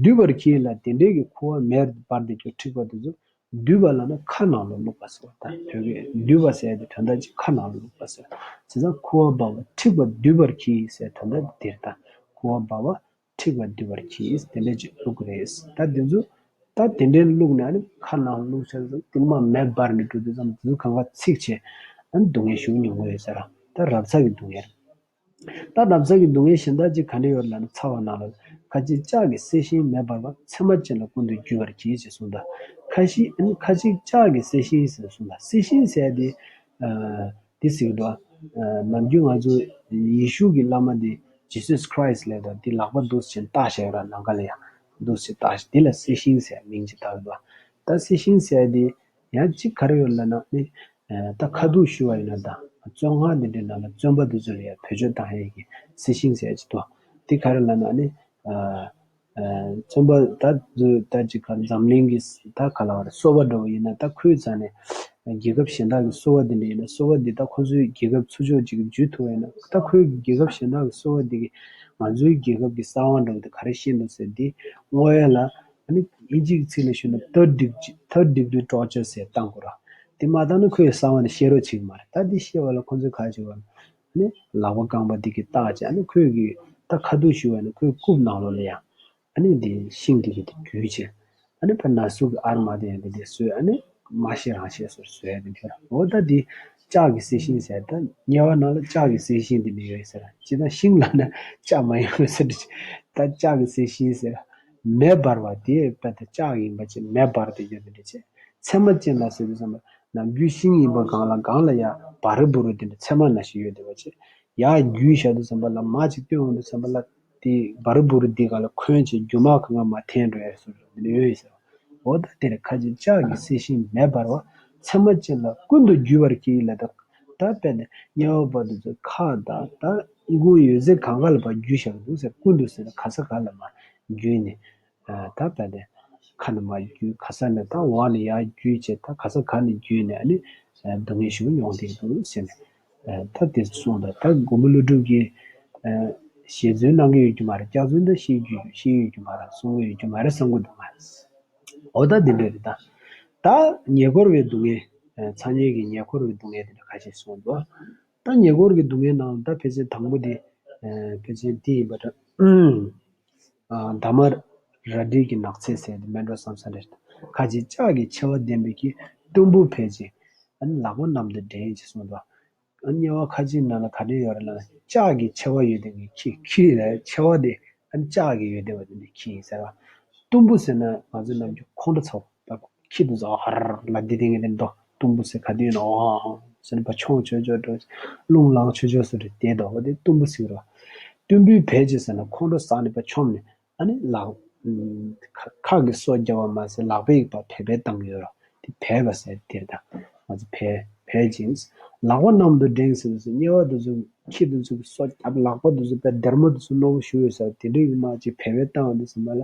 འདུས་པར་གྱིས་ལ་དེ་འདྲའི་གི་ཁུ་བ་མེ་འབར་དེ་ཚོ་མཁྲིས་པ་དེ་ཚོ་འདུས་པ་ལབ་ན་ཁ་ནང་ལ་བླུགས་པ་ཟེར་བ་དང་བོད་སྐད་འདུས་པ་ཟེར་དེ་དོན་དག་ཅིག་ཁ་ནང་ལ་བླུགས་པ་ཟེར། བྱས་ཙང་ཁུ་བ་འབར་བ་མཁྲིས་པ་འདུས་པར་གྱིས་ཟེར་དོན་དག་དེ་རེད་ད། ཁུ་བ་འབར་བ་མཁྲིས་པ་འདུས་པར་གྱིས་དེ་འདྲ་ཅིག་བླུགས་ཀྱི་རེད། ད་དེ་ཚོ་ད་དེ་འདྲའི་བླུགས་ནས་ཨ་ནི་ཁ་ནང་བླུགས་ཚར་ཙང་དེ་ནས་མར་མེ་འབར་ནས་འགྲོ་དུས་ཙམ་དེ་ཚོ་གང་ག་ཚིག་བྱས་ཨ་ནི་སྡུག་བསྔལ་ཞིག་མྱོང་གི་ཡོད་ས་ར། ད་རབ་ཚ་གི་སྡུག་བསྔལ། ད་རབ་ཚ་གི་སྡུག་བསྔལ་གཞན་དག་ཅིག་ག་འདྲ་ཡོད་ལབ་ན་ཚ་བ་ནང་ལ་ཁ་ཅིག་ལྕགས་ཀྱི་གསེར་ཤིང་མེ་འབར་བ་ཚེར་མ་ཅན་ལ་ཀུན་ཏུ་རྒྱུ་བར་གྱིས་ཞེས་གསུངས་ད། ཁ་ཤས་ཨ་ནི་ཁ་ཅིག་ལྕགས་ཀྱི་གསེར་ཤིང་ཟེར་གསུངས་ད་གསེར་ཤིང་ཟེར་དེ། ཨ། དེ་ཟེར་གི་འདུག་ཨ། ནམ་རྒྱུན་ང་ཚོ་ཡེ་ཤུ་གི་བླ་མ་དེ་Jesus Christ ལབ་དང་དེ་ལག་པ་འདུག་སེ་བྱས་བཏགས་བཞག་ཡོད་ར་ནམ་མཁའ་ལ་ཡ་འདུག་སེ་བཏགས་བཞག་དེ་ལ་གསེར་ཤིང་ཟེར་མིང་ཅིག་བཏགས་ཡོད་འདུག་ད་གསེར་ཤིང་ཟེར་དེ་ཡང་གཅིག་ག་རེ་ཡོད་ལབ་ན་ནི་ད་ཁ་ཐུག་ཞུ་བ་ཡིན་ན་ད་བཙོན་ཁང་དེ་འདྲའི་ནང་ལ་བཙོན་པ་དེ་ཚོ་ལ་ཡ་བེད་སྤྱོད་བཏང་ཡས་ཀྱི་གསེར་ཤིང་ཟེར་ཅིག་འདུག་དེ་ག་རེ་ལབ་ན་ནི། ཨ། བཙོན་པ་ད་ད་ཅིག་ག་འཛམ་གླིང་གི་ད་ག་ལ་བར་སོ་པ་འདྲ་བོ་ཡིན་ན་ད་ཁོའི་རྩ་ནས་རྒྱལ་ཁབ་གཞན་དག་གི་སོ་པ་འདི་འདྲ་ཡིན་ན་སོ་པ་འདི་ད་ཁོ་ཚོའི་རྒྱལ་ཁབ་ཚུར་ཕྱོགས་ཅིག་གི་འཇུས་ཐུབ་ཡིན་ན་ད་ཁོའི་རྒྱལ་ཁབ་གཞན་དག་གི་སོ་པ་འདི་གི་ང་ཚོའི་རྒྱལ་ཁབ་ཀྱི་གསང་བ་འདྲ་བོ་དེ་ག་རེ་བཤད་འདུག་ཟེར་འདི་བསྔོ་ཡ་ལ་ཨ་ནི་ཨིན་ཇིའི་ཚིག་ལ་ཞུས་ན་third degree third degree torture ཟེར་བཏང་དགོས་ར། དེ་མ་བཏང་ན་ཁོའི་གསང་བ་ནི་བཤད་རོགས་བྱེད་ཀྱི་མ་རེད། ད་འདི་བཤད་པ་ལ་ཁོ་ཚོས་ག་རེ་བྱེད་པ་ལ། ནི་ལག་པ་རྐང་པ་འདི་གིས་བཏགས་བྱས་ཨ་ནི་ཁོས་གི་ད་ཁ་ཐུག་ཞུ་བ་ནི་ཁོའི་རྐུབ་ནང་ལོགས་ལ་ཡང་ཨ་ནི་འདི་ཤིང་འདི་གིས་འདི་བརྒྱུས་བྱས་ཨ་ནི་ཕར་ན་ཟུག་གི་ཨར་མ་དེ་ཡང་འདི་འདི་བཟོས་ཨ་ནི་མ་ཤི་རང་ཤི་སོར་བཟོས་ཡ་འདི་འདི་ར། འོ་ད་འདི་ལྕགས་ཀྱི་གསེར་ཤིང་ཟེར་ད་དམྱལ་བ་ནང་ལ་ལྕགས་ཀྱི་གསེར་ཤིང་འདི་འདི་ཡོད་ཟེར་ཅི་ད་ཤིང་ལབ་ན་ལྕགས་མ་ཡིན་པ་ཟེར་ད་ལྕགས་ཀྱི་གསེར་ཤིང་ཟེར་མེ་འབར་བ་དེ་དཔེ་ད་ལྕགས་ཡིན་པ་ཅིག་མེ་འབར་དེ་ཡོད་འདི་འདྲ་བྱས་ཚེར་མ་ཅན་ལ་ཟེར་དུས་ཙམ་པ། ནམ་རྒྱུན་ཤིང་ཡིན་པ་གང་ལ་གང་ལ་ཡ་བ་རི་བུ་རི་དེ་འདྲ་ཚེར་མ་ནང་བཞིན་ཡོད་བསྡད་པ་བྱས། ཡར་རྒྱུས་བཞག་དུས་ཙམ་པ་ལ་མར་ཅིག་བཏོན་འོང་དུས་ཙམ་པ་ལ་དེ་བ་རི་བུ་རི་འདི་ག་ལ་འཁོན་བྱས་རྒྱུ་མ་གང་ག་མར་འཐེན་འགྲོ་ཡ་སོགས་འདི་འདྲ་ཡོད་ཡིན་ཟེར། འོ་ད་དེ་ནས་ཁ་ཅིག་ལྕགས་ཀྱི་གསེར་ཤིང་མེ་འབར་བ་ཚེར་མ་ཅན་ལ་ཀུན་ཏུ་རྒྱུ་བར་གྱིས་ལ་ད་ད་དཔེ་ནས་དམྱལ་བ་པ་དེ་ཚོ་ཁ་དང་ད་ཨི་ཁུང་ཡོད་ཚད་གང་ག་ལ་ཕར་རྒྱུས་བཞག་འདུག་ཟེར། ཀུན་ཏུ་ཟེར་ན་ག་ས་ག་ལ་མར་རྒྱུས་ནས། ད་བལ་ཏེ་ཁ་ནས་མར་རྒྱུས་ག་ས་ནས་ད་འོག་ནས་ཡར་རྒྱུས་བྱས་ད་ག་ས་ག་ནས་རྒྱུས་ནས་ཨ་ནི་སྡུག་བསྔལ་ཞིག་མྱོང་བསྡད་འདུག་ཟེར་ནས་ད་དེ་གསུངས་ད་ད་མགོན་པོ་ཀླུ་སྒྲུབ་ཀྱིས་ཞལ་རྫུན་གནང་གི་ཡོད་རྒྱུ་མ་རེད། སྐྱག་རྫུན་ད་བཤད་རྒྱུ་བཤད་ཡོད་རྒྱུ་མ་རེད། གསུང་གི་ཡོད་རྒྱུ་མ་རེད་བསམ་གི་འདུག་ང་། འོ་ད་འདི་འདྲ་རེད་ད། ད་ཉེ་འཁོར་བའི་སྡུག་བསྔལ་ཚ་དམྱལ་གྱི་ཉེ་འཁོར་བའི་སྡུག་བསྔལ་དེ་འདྲ་ཁ་ཤས་གསུངས་འདུག་ད་ཉེ་འཁོར་གྱི་སྡུག་བསྔལ་ནང་ད་ཕལ་ཆེར་དང་པོ་དེ་ཕལ་ཆེར་དེ་ཡིན་པ་འདྲ། འདབ་མ་རལ་གྲི་གི་ནགས་ཚལ་ཟེར་ཏེ་མེད་འགྲོ་བསམ་ས་རེད། ཁ་ཅིག་ལྕགས་ཀྱི་མཆེ་བ་ལྡན་པའི་གི་གཏུམ་པོ་ཕལ་ཆེར་ཨ་ནི་ལག་པ་གནམ་དུ་སྦྲེལ་ཅེས་གསུངས་འདུག་ཨ་དམྱལ་བ་ཁ་ཅིག་ནང་ལ་ག་འདྲས་ཡོད་རེད་ལབ་ན་ལྕགས་ཀྱི་མཆེ་བ་ཡོད་དེ་གི་ཁྱི་ཁྱི་རེད། མཆེ་བ་དེ་ཨ་ནི་ལྕགས་ཀྱི་ཡོད་དེ་བ་དེ་འདྲ་ཁྱི་ཡིན་ཟེར་བ། གཏུམ་པོ་ཟེར་ན་ང་ཚོ་ནམ་རྒྱུན་ཁོང་ཁྲོ་ཚ་བོ། ཁྱི་དེ་ཚོ་ཧར་ལ་འདི་དེ་ངས་དེ་འགྲོ་གཏུམ་པོ་ཟེར་ག་དུས་ཡིན་ནོ་ཟེར་ན་པ་མཆོང་ཆོས་ཆོས་འགྲོ། རླུང་ལངས་ཆོས་ཆོས་སུ་རེད་དེ་དོ་བ་དེ་གཏུམ་པོ་ཟེར་རོ། གཏུམ་པོའི་བལ་གྱི་ཟེར་ན་ཁོང་ཁྲོ་ཟ་ནས་པ་མཆོང་ནས། ཨ་ནི་ལག་ཁ་གི་སོ་རྒྱབ་པ་མ་ཟད་ལག་པས་ཡིག་པ་བལ་བལ་བཏང་གི་ཡོད་རོ། དེ་བལ་བ་ཟེར་དེར་ད་ང་ཚོ་བལ་བལ་ཅིང་། ལག་པ་གནམ་དུ་བསྒྲེངས་ཟེར་དུས་སུ་དམྱལ་བ་དེ་ཚོ་ཁྱི་དེ་ཚོ་གི་སོ་རྒྱབ་ལག་པ་དེ་ཚོ་བལ་སྡེར་མོ་དེ་ཚོ་རྣོ་བོ་ཞུ་ཡོད་ཟེར་དེ་འདྲའི་གི་མ་ཅིག་བལ་བལ་བཏང་བ་དེ་ཟེར་མ་ལ།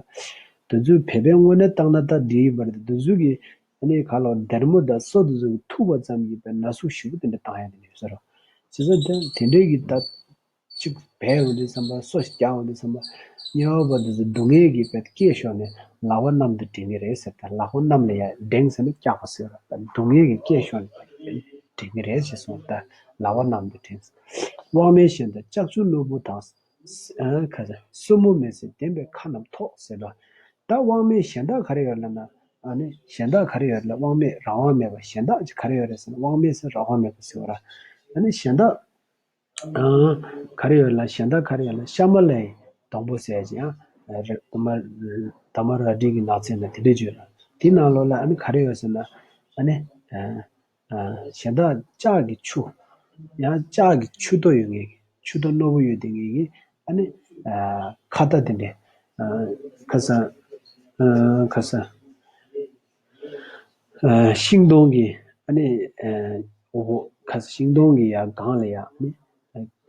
དེ་ཚོའི་བལ་བལ་དངོས་གནས་བཏང་ན་ད་འདི་ཡིན་པ་རེད་དེ་ཚོ་གི་ཨ་ནི་ག་ལ་སྡེར་མོ་དང་སོ་དེ་ཚོ་གི་ཐུག་པ་ཙམ་གྱིས་བལ་ན་ཟུག་ཞེ་པོ་དེ་འདྲ་བཏང་ཡ་དེ་འདྲ་ཡོད་ཟེར་རོ། བྱས་ཙང་དེ་དེ་འདྲའི་གི་ད། གཅིག་བལ་འོང་དུས་ཙམ་པ་སོ་ཞིག་རྒྱག་འོང་དུས་ཙམ་པ་དམྱལ་བ་པ་དེ་ཚོ་སྡུག་བསྔལ་གྱི་བལ་སྐྱེས་ཤོར་ནས་ལག་པ་གནམ་དུ་བསྒྲེང་གི་རེད་ཟེར། ད་ལག་པ་གནམ་ལ་ཡར་བསྒྲེངས་ཟེར་ན་བཀྱག་པ་ཟེར་བ། སྡུག་བསྔལ་གྱི་སྐྱེས་ཤོར་ནས་བསྒྲེང་གི་རེད་ཟེར་སོང་། ད་ལག་པ་གནམ་དུ་བསྒྲེངས། དབང་མེད་གཞན་དག་ལྕགས་ཀྱུ་རྣོ་པོ་དང་། ཨ་ག་ཟེར་སེན་མོ་མེ་བསྲེགས་ལྡན་པའི་ཁ་རྣམས་ཐོགས་ཟེར་བ། ད་དབང་མེད་གཞན་དག་ག་རེ་ཡོད་ལབ་ན། ཨ་ནི་གཞན་དག་ག་རེ་ཡོད་ལབ་དབང་མེད་རང་དབང་མེད་པ་གཞན་དག་ཅིག་ག་རེ་ཡོད་རེད་ཟེར་ན་དབང་མེད་ཟེར་རང་དབང་མེད་པ་ཟེར་བ་ར། ཨ་ནི་གཞན་དག་ག་རེ་ཡོད་ལ་གཞན་དག་ག་རེ་ཡོད་ལ་ཤ་མ་ལའི་སྡོང་པོ་ཟེར་ཅིག་ཡང་། དྷརྨ་དྷརྨ་རཱ་ཌི་གི་ནགས་ཚལ་ན་དེ་འདྲས་བརྗོད་ལ། དེ་ནང་ལོགས་ལ་ཨ་ནི་ག་རེ་ཡོད་ཟེར་ན། ཨ་ནི་གཞན་དག་ལྕགས་ཀྱི་ཆུ། ཡང་ལྕགས་ཀྱི་ཆུ་ཏོ་ཡོད་ངེས་ཀྱི་ཆུ་ཏོ་རྣོ་པོ་ཡོད་དེ་ངེས་ཀྱི་ཨ་ནི་ཁ་ཏ་དེ་འདྲས། ཁ་ས་ཁ་ས། ཤིང་སྡོང་གི་ཨ་ནི་འོ་ཁ་ཤིང་སྡོང་གི་ཡ་སྒང་ལ་ཡ་ཨ་ནི་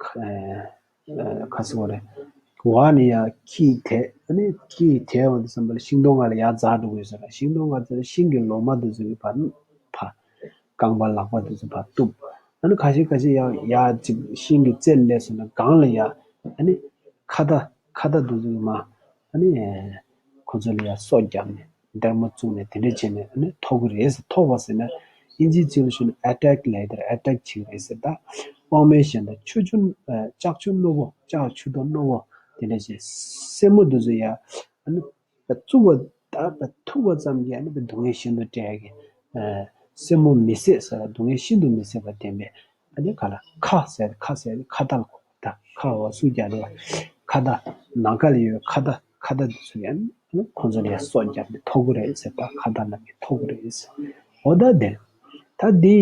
ཁ་ཁ་སོ་རེ་བ་ནི་ཡ་ཁྱི་དེ་ཨ་ནི་ཁྱི་དེ་བ་དེ་བསམ་པ་ལ་ཤིང་སྡོང་ང་ལ་ཡ་འཛག་འགྲོ་གི་ཡོད་ས་ར། ཤིང་སྡོང་ང་ཚོ་ཤིང་གི་ལོ་མ་དེ་ཚོ་གི་བ་ཕ་རྐང་པ་ལག་པ་དེ་ཚོ་བ་གཏུབ། ཨ་ནི་ཁ་ཤས་ཁ་ཤས་ཡ་ཡ་ཅིག་ཤིང་གི་རྩེ་ལ་སླེབས་སོང་ན་སྒང་ལ་ཡ་ཨ་ནི་ཁ་ཏ་ཁ་ཏ་དེ་ཚོ་གི་མ། ཨ་ནི། ཁོ་ཚོ་ལ་ཡང་སོ་བརྒྱབ་ནས་སྡེར་མོ་བཙུགས་ནས་དེ་འདྲ་བྱས་ནས་ཨ་ནི་ཐོག་གི་རེད་ཟེར། ཐོག་པ་ཟེར་ན་ཨིན་ཇིའི་ཚིག་ལ་ཞུས་ན་ཨེ་ཊེག་ལབ་དེར་ཨེ་ཊེག་བྱེད་ཀྱི་རེད་ཟེར། ད་དབང་མེད་གཞན་དག་ཆུ་ཆུ་ལྕགས་ཆུ་རྣོ་པོ་ལྕགས་ཆུ་དང་རྣོ་པོ་དེ་འདྲ་བྱས་སེན་མོ་དེ་ཚོ་ཡང་ཨ་ནི་བཙུགས་པ་ད་ཐུག་པ་ཙམ་གྱིས་ཨ་ནི་སྡུག་བསྔལ་ཤིན་ཏུ་སྤྲད་ཀྱི་སེན་མོ་མི་བསད་ཟེར་བ་སྡུག་བསྔལ་ཤིན་ཏུ་མི་བསད་པ་བདེན་པས། ཨ་ནི་ག་ལ་ཁ་ཟེར་ཁ་ཟེར་ཁ་ཏ་ལ་གོ་ད་ཁ་བ་སུ་རྒྱག་རེད་བ། ཁ་ཏ་ནམ་མཁའ་ལ་ཡོད་ཁ་ཏ་ཁ་ཏ་འདི་ཚོ་ཡང་ཁོང་ཚོ་ལ་ཡང་སོ་བརྒྱབ་ནས་ཐོག་གི་རེད་ཟེར། ད་ཁ་ཏ་ནམ་མཁའི་ཐོག་གི་རེད་ཟེར། འོ་ད་དེ་ད་འདི་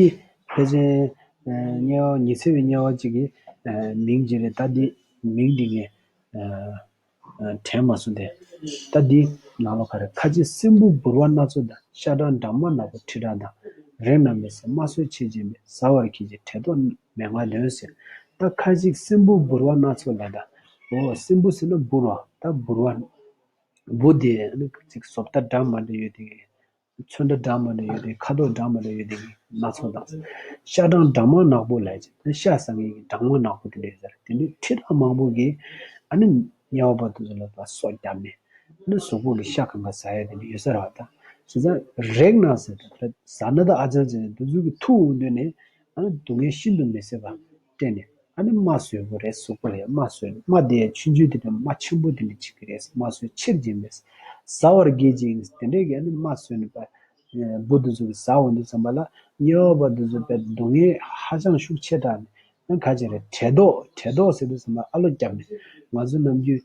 ཕལ་ཆེར་དམྱལ་བ་ཉི་ཚེ་བའི་དམྱལ་བ་གཅིག་གི་མིང་ཅིག་རེད། ད་འདི་མིང་འདི་ངས། དྲན་མ་སོང་སྟེ། ད་འདི་ནང་ལོགས་ག་རེ། ཁ་ཅིག་སྲིན་བུ་འབུར་བ་སྣ་ཚོགས་དང་། ཤ་སྦྲང་སྦྲང་མ་ནག་པོ་ཁྲི་ཕྲག་དང་། རེག་ན་མི་བཟད་རྨ་སོས་ཆེར་འབྱིན་པས། ཟ་བར་གྱིས་ཀྱི་བྲེ་ལྡོག་མན་ངག་འདོན་ཟེར། ད་ཁ་ཅིག་སྲིན་བུ་འབུར་བ་སྣ་ཚོགས་ལ་ད། འོ་སྲིན་བུ་ཟེར་ན་འབུར་བ་ད་འབུར་བ། འབུ་དེ་ནི་ཅིག་བཟོ་ལྟ་འདྲ་མི་འདྲ་ཡོད་དེ། ཚོན་ཁྲ་འདྲ་མི་འདྲ་ཡོད་དེ། ཁ་དོག་འདྲ་མི་འདྲ་ཡོད་དེ་སྣ་ཚོགས་དང་། ཤ་སྦྲང་སྦྲང་མ་ནག་པོ་ལ་ཅིག་ཤ་ཟ་མཁན་གྱི་སྦྲང་མ་ནག་པོ་དེ་འདྲ་ཡོད་ཟེར། དེ་འདྲའི་ཁྲི་ཕྲག་མང་པོ་གིས་ཨ་ནི་དམྱལ་བ་པ་དེ་ཚོ་ལ་སོ་བརྒྱབ་ནས་ཨ་ནི་གཟུགས་པོ་གི་ཤ་གང་ག་ཟ་ཡ་དེ་འདྲ་ཡོད་ས་རེད་བ། ད་བྱས་ཙང་རེག་ན་ཟེར་ད་ཟ་ན་ད་ཨ་ཅང་ཅང་དེ་ཚོ་གི་ཐུག་འོང་དུས་ནས་ཨ་ནི་སྡུག་བསྔལ་ཤིན་ཏུ་མི་བཟད་པ་སྤྲད་ནས། ཨ་ནི་རྨ་བཟོས་པོ་རེད། གཟུགས་པོ་ལ་ཡང་རྨ་བཟོས་ནས་རྨ་དེ་ཡང་ཆུང་ཆུང་དེ་འདྲ་རྨ་ཆེན་པོ་དེ་འདྲ་བྱེད་ཀྱི་རེད། རྨ་བཟོས་ཕྱིར་འབྱིན་པས། ཟ་བར་གྱིས་ཀྱི་དེ་འདྲས་ཀྱི་ཨ་ནི་རྨ་བཟོས་ནས་པ། འབུ་དེ་ཚོ་གི་ཟ་འོང་དུས་ཙམ་པ་ལ་དམྱལ་བ་པ་དེ་ཚོ་པའི་སྡུག་བསྔལ་ཧ་ཅང་ཤུགས་ཆེ་དྲགས་ནས་ཨ་ནི་ཁ་ཅིག་རེད་བྲེ་ལྡོག་བྲེ་ལྡོག་ཟེར་དུས་ཙམ་པ་ཨ་ལོ་བརྒྱབ་ནས་ང་ཚོ་ནམ་རྒྱུན་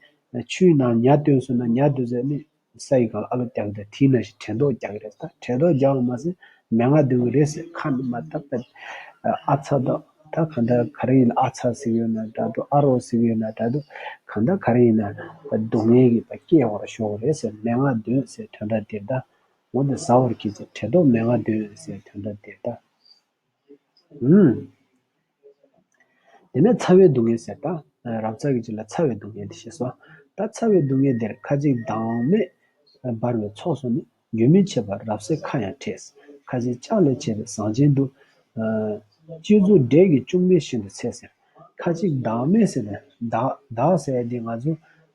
ཆུའི་ནང་ཉ་བཏོན་སོང་ན་ཉ་དེ་ཚོ་ཨ་ནི། ས་ཡི་སྒང་ལ་ཨ་ལོ་རྒྱག་གི་འདུག་དེའི་ནང་བཞིན་བྲེ་ལྡོག་རྒྱག་གི་རེད། ད་བྲེ་ལྡོག་རྒྱག་པ་མ་ཟད་མན་ངག་འདོན་གི་རེད་ཟེར། ཁ་ནི་མ་ད་པད་ཨ་ཚ་དོག་ད་གང་ལྟར་ག་རེ་ཡིན་ན་ཨ་ཚ་ཟེར་གི་ཡོད་ན་འདྲ་འདུག་ཨ་རོགས་ཟེར་གི་ཡོད་ན་འདྲ་འདུག་གང་ལྟར་ག་རེ་ཡིན་ན་ད་སྡུག་བསྔལ་གྱི་ད་སྐྱེ་བར་ཤོག་གི་རེད་ཟེར། མན་ངག་འདོན་ཟེར་དོན་དག་དེ་ད་འོ་འདི་ཟ་བར་གྱིས་ཟེར་བྲེ་ལྡོག་མན་ངག་འདོན་ཟེར་དོན་དག་དེ་ད། ཨུམ། དེ་ནས་ཚ་བའི་སྡུག་བསྔལ་ཟེར་ད། རབ་ཚ་གི་རྗེས་ལ་ཚ་བའི་སྡུག་བསྔལ་དེ་ཞེས་སོ། ད་ཚ་བའི་སྡུག་བསྔལ་དེར་ཁ་ཅིག་མདངས་མེད་འབར་བའི་ཚོགས་སུ་ནི། རྒྱུན་མི་འཆད་པར་རབ་གསལ་ཁ་ཡང་བྲལ། ཁ་ཅིག་ལྕགས་ལས་བྱས་པའི་ཟངས་ཆེན་དུ། སྤྱི་གཙུག་འབྲས་ཀྱི་ལྕུག་མས་ཤིན་ཏུ་འཚེ་ཟེར། ཁ་ཅིག་མདངས་མེད་ཟེར་ན་མདངས་མདངས་ཟེར་ཡ་དེ་ང་ཚོ་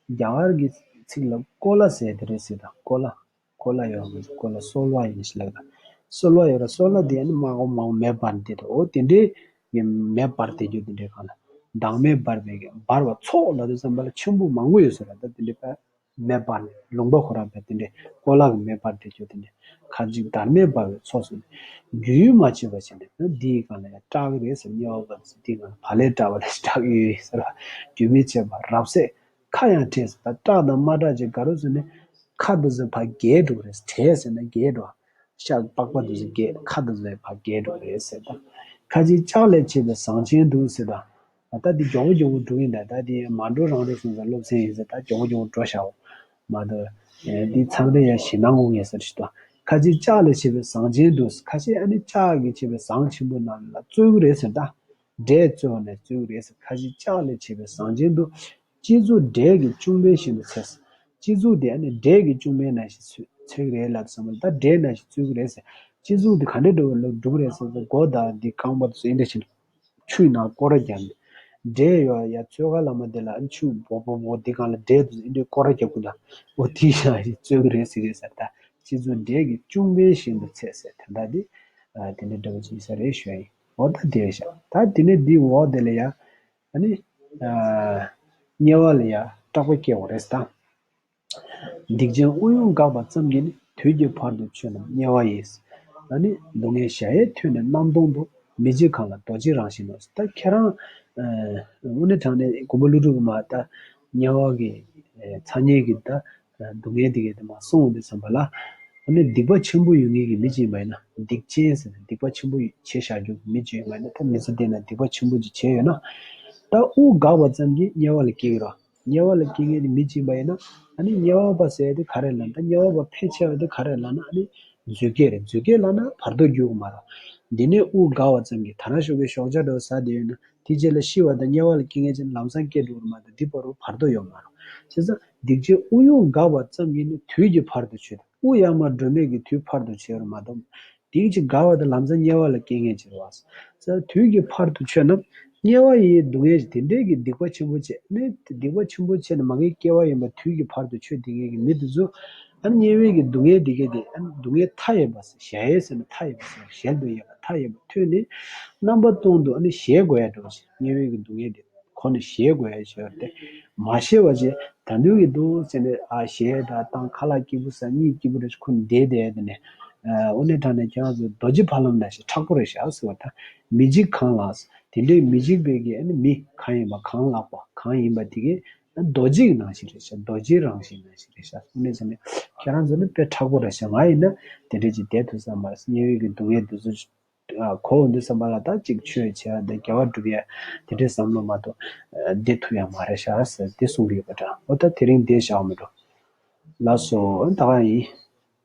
རྒྱ་གར་གྱི་ཚིག་ལ་ཀོ་ལ་ཟེར་ཡ་དེ་རེད་ཟེར་ད་ཀོ་ལ། ཀོ་ལ་ཡོད་རེད། ཀོ་ལ་སོལ་བ་ཡིན་ཞིག་ལབ་ད། སོལ་བ་ཡོད་རེད། སོལ་བ་དེ་ནི་མ་འོ་མ་འོ་མེ་འབར་འདི་རེད། འོ་དེ་འདྲའི་གི་མེ་འབར་དེ་རྒྱུ་དེ་འདྲའི་གང་ལ་མདངས་མེ་འབར་བའི་གི་འབར་བ་ཚོགས་ལབ་དུས་ཙམ་པ་ལ་ཆེན་པོ་མང་པོ་ཡོད་ས་རེད། ད་དེ་འདྲའི་པ་མེ་འབར་ནས་ལུང་པ་ཁོ་རང་པ་དེ་འདྲའི་ཀོ་ལ་གི་མེ་འབར་དེ་རྒྱུ་དེ་འདྲའི་ཁ་ཅིག་མདངས་མེ་འབར་བའི་ཚོགས་སུ་ནི་རྒྱུན་མ་ཆད་པར་བྱས་ནས་འདིའི་གང་ལ་ཡང་སྐྲག་གི་རེད་ཟེར། དམྱལ་བ་པ་ཚོ་འདིའི་གང་ལ་བ་ལས་སྐྲག་པ་ལས་སྐྲག་ཡོད་ཟེར་བ། རྒྱུན་མི་འཆད་པར་རབ་གསལ། ཁ་ཡང་བྲལ་ཟེར་ད་སྐྲག་དང་མ་སྐྲག་ཅིག་ག་རུ་ཟེར་ནས་ཁ་འདི་ཚོ་ཕར་བརྒལ་འགྲོ་གི་རེད། བྲལ་ཟེར་ན་བརྒལ་འགྲོ། ལྕགས་པགས་པ་དེ་ཚོ་རྒྱས། ཁ་དེ་ཚོ་ཡང་ཕར་རྒྱས་འགྲོ་གི་རེད་ཟེར། ད་ཁ་ཆེའི་ལྕགས་ལས་བྱས་པའི་ཟངས་ཆེན་དུ་ཟེར། ད་ད་འདི་མགྱོགས་པོ་མགྱོགས་པོ་འགྲོ་གི་ཡིན། ད་ད་འདི་མ་འགྲོ་རང་འགྲོ་སོང་ཙང་སློབ་ཚན་ཡིན་ཟེར། ད་མགྱོགས་པོ་མགྱོགས་པོ་འགྲོ་བཞག་འོ། མ་གཏོགས་ཨེ་འདི་ཚང་མས་ཡང་ཞེད་སྣང་དགོས་ངེས་ཟེར་ཞིག་ཏུ། ཁ་ཆེའི་ལྕགས་ལས་བྱས་པའི་ཟངས་ཆེན་དུ། ཁ་ཆེ་ཨ་ནི་ལྕགས་ཀྱིས་བྱས་པའི་ཟངས་ཆེན་པོ་རྣམས་ལ་བཙོས་ཀྱི་རེད་ཟེར། ད་འབྲས་བཙོས་པ་ནང་བཞིན་བཙོས་ཀྱི་རེད་ཟེར། ཁ་ཆེའི་ལྕགས་ལས་བྱས་པའི་ཟངས་ཆེན་དུ། སྤྱི་གཙུག་འབྲས་ཀྱི་ཅུང་པའི་ཞིང་དུ་ཚེ་ཟེར། སྤྱི་གཙུག་དེ་ཨ་ནི་འབྲས་ཀྱི་ཅུང་པའི་ནང་བཞིན་ཚོས་ཚོས་ཀྱི་རེད་ལབ་སོང་བ། ད་འབྲས་ནང་བཞིན་བཙོས་ཀྱི་རེད་ཟེར། སྤྱི་གཙུག་དེ་ག་འདྲ་འགྲོ་བའི་ལོ་འགྲོ་གི་རེད་ཟེར་ཚེ། སྒོ་དང་འདི་རྐང་པ་དེ་ཚོ་ཨེ་འདྲ་བྱས་ནས་ཆུའི་ནང་སྐོར་ར་བརྒྱབ་ནས། འབྲས་ཡོད་ཡ་ཚོད་ཁ་ལ་མ་དེ་ལ་ཨ་ནི་ཆུ་བོ་བོ་བོ་འདི་སྒང་ལ་འབྲས་དེ་ཚོ་ཨེ་འདྲ་སྐོར་ར་རྒྱབ་དགོས་ད། འོ་དེ་ཡང་བཙོས་ཀྱི་རེད་ཟེར་གི་ཟེར། ད་སྤྱི་གཙུག་འབྲས་ཀྱི་ཅུང་པའི་ཞིང་དུ་ཚེ་ཟེར། དེ་འདྲ་དེ་ཨ་དེ་འདྲ་འདྲ་བོ་ཅིག་ཡིན་ས་རེད་ཞུ་ཡ་ཡིན། འོ་ད་དེ་རེད་ཤག་ད་དེ་ནས་འདི་འོག་དེ་ལ་ཡ། ཨ་ནི། ཨ། དམྱལ་བ་ལ་ཡང་སྐྲག་པ་སྐྱེ་བ་རེད་ད། སྡིག་ཅན་དབུགས་དབྱུང་འགགས་པ་ཙམ་གྱིས་ནི། དུས་ཀྱི་བར་དུ་ཆོད་རྣམས་དམྱལ་བ་ཡི། ཨ་ནི་སྡུག་བསྔལ་གཞལ་ཡས་ཐོས་ནས་རྣམ་སྟོང་དུ། མི་འཇིགས་གང་ལ་རྡོ་རྗེའི་རང་བཞིན་ནོ། ད་ཁྱེད་རང་། ཨ། དངོས་གནས་དྲང་གནས་མགོན་པོ་ཀླུ་སྒྲུབ་ཀྱིས་མ་ད་དམྱལ་བ་གི་ཚ་དམྱལ་གྱི་ད། སྡུག་བསྔལ་དེ་གའི་དེ་མ་སོང་དུས་ཙམ་པ་ལ། ཨ་ནི་སྡིག་པ་ཆེན་པོ་ཡོད་མཁན་གྱི་མི་ཅིག་ཡིན་པ་ཡིན་ན། སྡིག་ཅན་ཟེར་ནས་སྡིག་པ་ཆེན་པོ་བྱས་བཞག་རྒྱུ་གི་མི་ཅིག་ཡིན་པ་ཡིན་ན། ད་མི་ཚེ་འདི་ན་སྡིག་པ་ཆེན་པོ་ཅིག་བྱས་ཡོད་ན། ད་དབུགས་འགགས་པ་ཙམ་གྱིས་དམྱལ་བ་ལ་སྐྱེ་གི་རེད། དམྱལ་བ་ལ་སྐྱེ་མཁན་གྱི་མི་ཅིག་ཡིན་པ་ཡིན་ན། ཨ་ནི་དམྱལ་བ་པ་ཟེར་ཡ་དེ་ག་རེ་ལབ་ན། ད་དམྱལ་བ་པ་ཕལ་ཆེ་བ་དེ་ག་རེ་ལབ་ན། ཨ་ནི་རྫུས་སྐྱེས་རེད། རྫུས་སྐྱེས་ལབ་ན་བར་དོ་འགྱུར་གི་མ་རེད། འདི་ནས་དབུགས་འགགས་པ་ཙམ་གྱིས། ད་ནང་ཞོགས་ཀས་ཞོགས་ཇ་འདྲ་བོ་ཟ་བསྡད་ཡོད་ན། དེ་རྗེས་ལ་ཤི་བ་དང་དམྱལ་བ་ལ་སྐྱེ་མཁན་ཅིག་ལམ་སང་སྐྱེ་འགྲོ་གི་རེད་མ་གཏོགས། འདི་བར་དུ་བར་དོ་ཡོད་མ་རེད། བྱས་ཙང་སྡིག་ཅན་དབུགས་དབྱུང་འགགས་པ་ཙམ་གྱིས་ནི། དུས་ཀྱི་བར་དུ་ཆོད། དབུགས་ཡར་མར་འགྲོ་མེད་ཀྱི་དུས་བར་དུ་ཆོད་རེད་མ་གཏོགས། སྡིག་ཅིག་འགགས་པ་དང་ལམ་སང་དམྱལ་བ་ལ་སྐྱེ་མཁན་ཅིག་རེད་བ། བྱས་ཙང་དུས་ཀྱི་བར་དུ་ཆོད་ན། དམྱལ་བ་ཡི་སྡུག་བསྔལ་ཞིག་དེ་འདྲའི་གི་སྡིག་པ་ཆེན་པོ་བྱས་ནས། སྡིག་པ་ཆེན་པོ་བྱས་ནས་མ་གིའི་སྐྱེ་བ་ཡིན་པ། དུས་ཀྱི་བར་དུ་ཆོད་བསྡད་མཁན་གྱི་མི་དེ་ཚོ། ཨ་ནི་དམྱལ་བའི་གི་སྡུག་བསྔལ་དེ་གའི་དེ། ཨ་ནི་སྡུག་བསྔལ་མཐའ་ཡས་པ་ཟེར། གཞལ་ཡས་ཟེར་ན་མཐའ་ཡས་པ་ཟེར། གཞལ་དུ་ཡས་པ་མཐའ་ཡས་པ་ཐོས་ནས། རྣམ་པ་སྟོང་དུ་ཨ་ནི་གཞལ་དགོས་ཡ་འགྲོ་ཞིག་དམྱལ་བའི་གི་སྡུག་བསྔལ་དེ་ཁོ་ནས་གཞལ་དགོས་ཡ་ཞིག་ཡོད་དེ། མ་གཞལ་བ་བྱས། ད་དུང་གི་འདུག་ཟེར་ནས། ཨ། གཞས་ད་བཏང་། ཁ་ལག་སྐྱིད་པོ་ཟ། གཉིད་སྐྱིད་པོ་རེ་ཁུག་བསྡད་བསྡད་དེ་ནས། ཨ། དངོས་གནས་དྲང་གནས་ཁྱེད་རང་ཚོ་རྡོ་རྗེ་ཕ་ལམ་ནང་བཞིན་མཁྲེགས་པོ་རེད་ཤག་ཟེར་བ་དང་། མི་འཇིགས་གང་ལ། དེ་འདྲའི་མི་འཇིགས་པའི་གི་ཨ་ནི་མི་གང་ཡིན་པ། གང་ལགས་པ་གང་ཡིན་པ་དེ་གའི་རྡོ་རྗེ་གི་ནང་བཞིན་རེད་ཤག་རྡོ་རྗེའི་རང་བཞིན་ནང་བཞིན་རེད་ཤག་དངོས་གནས་ཟེར་ན་ཁྱེད་རང་ཚོ་ནི་དཔེ་མཁྲེགས་པོ་རེད་ཤག་ང་ཡིན་ན་དེ་འདྲས་ཅིག་བསྡད་ཐུབ་ས་མ་རེད། དམྱལ་བའི་གི་སྡུག་བསྔལ་འདི་ཚོ། ཨ། གོ་འོང་དུས་ཙམ་པ་ལ་ད་ཅིག་ཆོས་བྱས་ཏེ་དགེ་བ་སྒྲུབ་ཡ་དེ་འདྲའི་བསམ་བློ་མ་གཏོགས། ཨ། བསྡད་ཐུབ་ཡ་མ་རེད་ཤག་ཟེར་དེ་གསུང་གི་ཡོད་པ་འདྲ། འོ་ད་དེ་རིང་དེ་བཞག་མི་འགྲོ། ལགས་སོ། ཨ། ད་ག་ཡིན།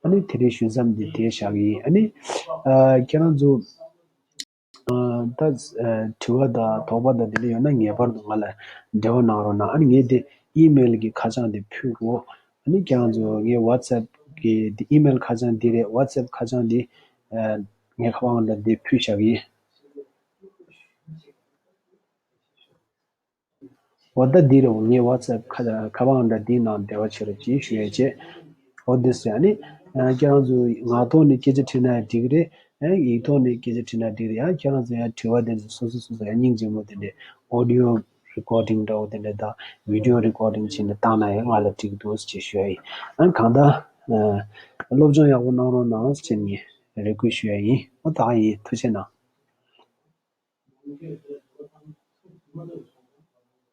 ཨ་ནི་དེ་རིང་ཞུ་མཚམས་འདི་དེ་བཞག་གི་ཡིན། ཨ་ནི། ཨ། ཁྱེད་རང་ཚོ། ཨ། ད། ཨ། དྲི་བ་དང་དོགས་པ་དང་དེ་འདྲ་ཡོད་ན་ངེས་པར་དུ་ང་ལ་འབྲེལ་བ་གནང་རོགས་གནང་། ཨ་ནི་ངས་དེ་ཨི་མེལ་གྱི་ཁ་བྱང་དེ་ཕུལ་གོ། ཨ་ནི་ཁྱེད་རང་ཚོ་ངའི་ཝ་ཊི་སེབ་གི་དེ་ཨི་མེལ་ཁ་བྱང་འདི་རེད། ཝ་ཊི་སེབ་ཁ་བྱང་འདི། ཨ། ངས་ཁ་པར་ཨང་གྲངས་འདི་ཕུལ་བཞག་གི་ཡིན། འོ་ད་འདི་རེད། ངའི་ཝ་ཊི་སེབ་ཁ་ཁ་པར་ཨང་གྲངས་འདིའི་ནང་འབྲེལ་བ་བྱེད་རོགས་གྱིས་ཞུ་ཡས་བྱས། འོ་འདི་ཟེར། ཨ་ནི་ཁྱེད་རང་ཚོ་ངག་ཐོག་ནས་སྐད་ཆ་དྲིས་ན་ཡང་འགྲིག་གི་རེད། ཡིག་ཐོག་ནས་སྐད་ཆ་དྲིས་ན་འགྲིག་གི་རེད། ཡང་ཁྱེད་རང་ཚོ་ཡང་དྲི་བ་དེ་ཚོ་སོ་སོ་སོ་སོ་ཡང་སྙིང་རྗེ་མོ་དེ་འདྲས་ཨོ་ཌི་ཡོ་རི་ཀོར་ཌིང་འདྲ་བོ་དེ་འདྲས་དང་བི་ཌི་ཡོ་རི་ཀོར་ཌིང་བྱས་ནས་བཏང་ན་ཡང་ང་ལ་འགྲིག་འདུག་ཅེས་ཞུ་ཡ་ཡིན། ཨ་ནི་གང་ལྟར། ཨ། སློབ་སྦྱོང་ཡག་པོ་གནང་རོགས་གནང་ཟེར་ནས་རེ་སྐུལ་ཞུ་ཡ་ཡིན། ཨོ་ད་ག་ཡིན། ཐུགས་རྗེ་གནང་།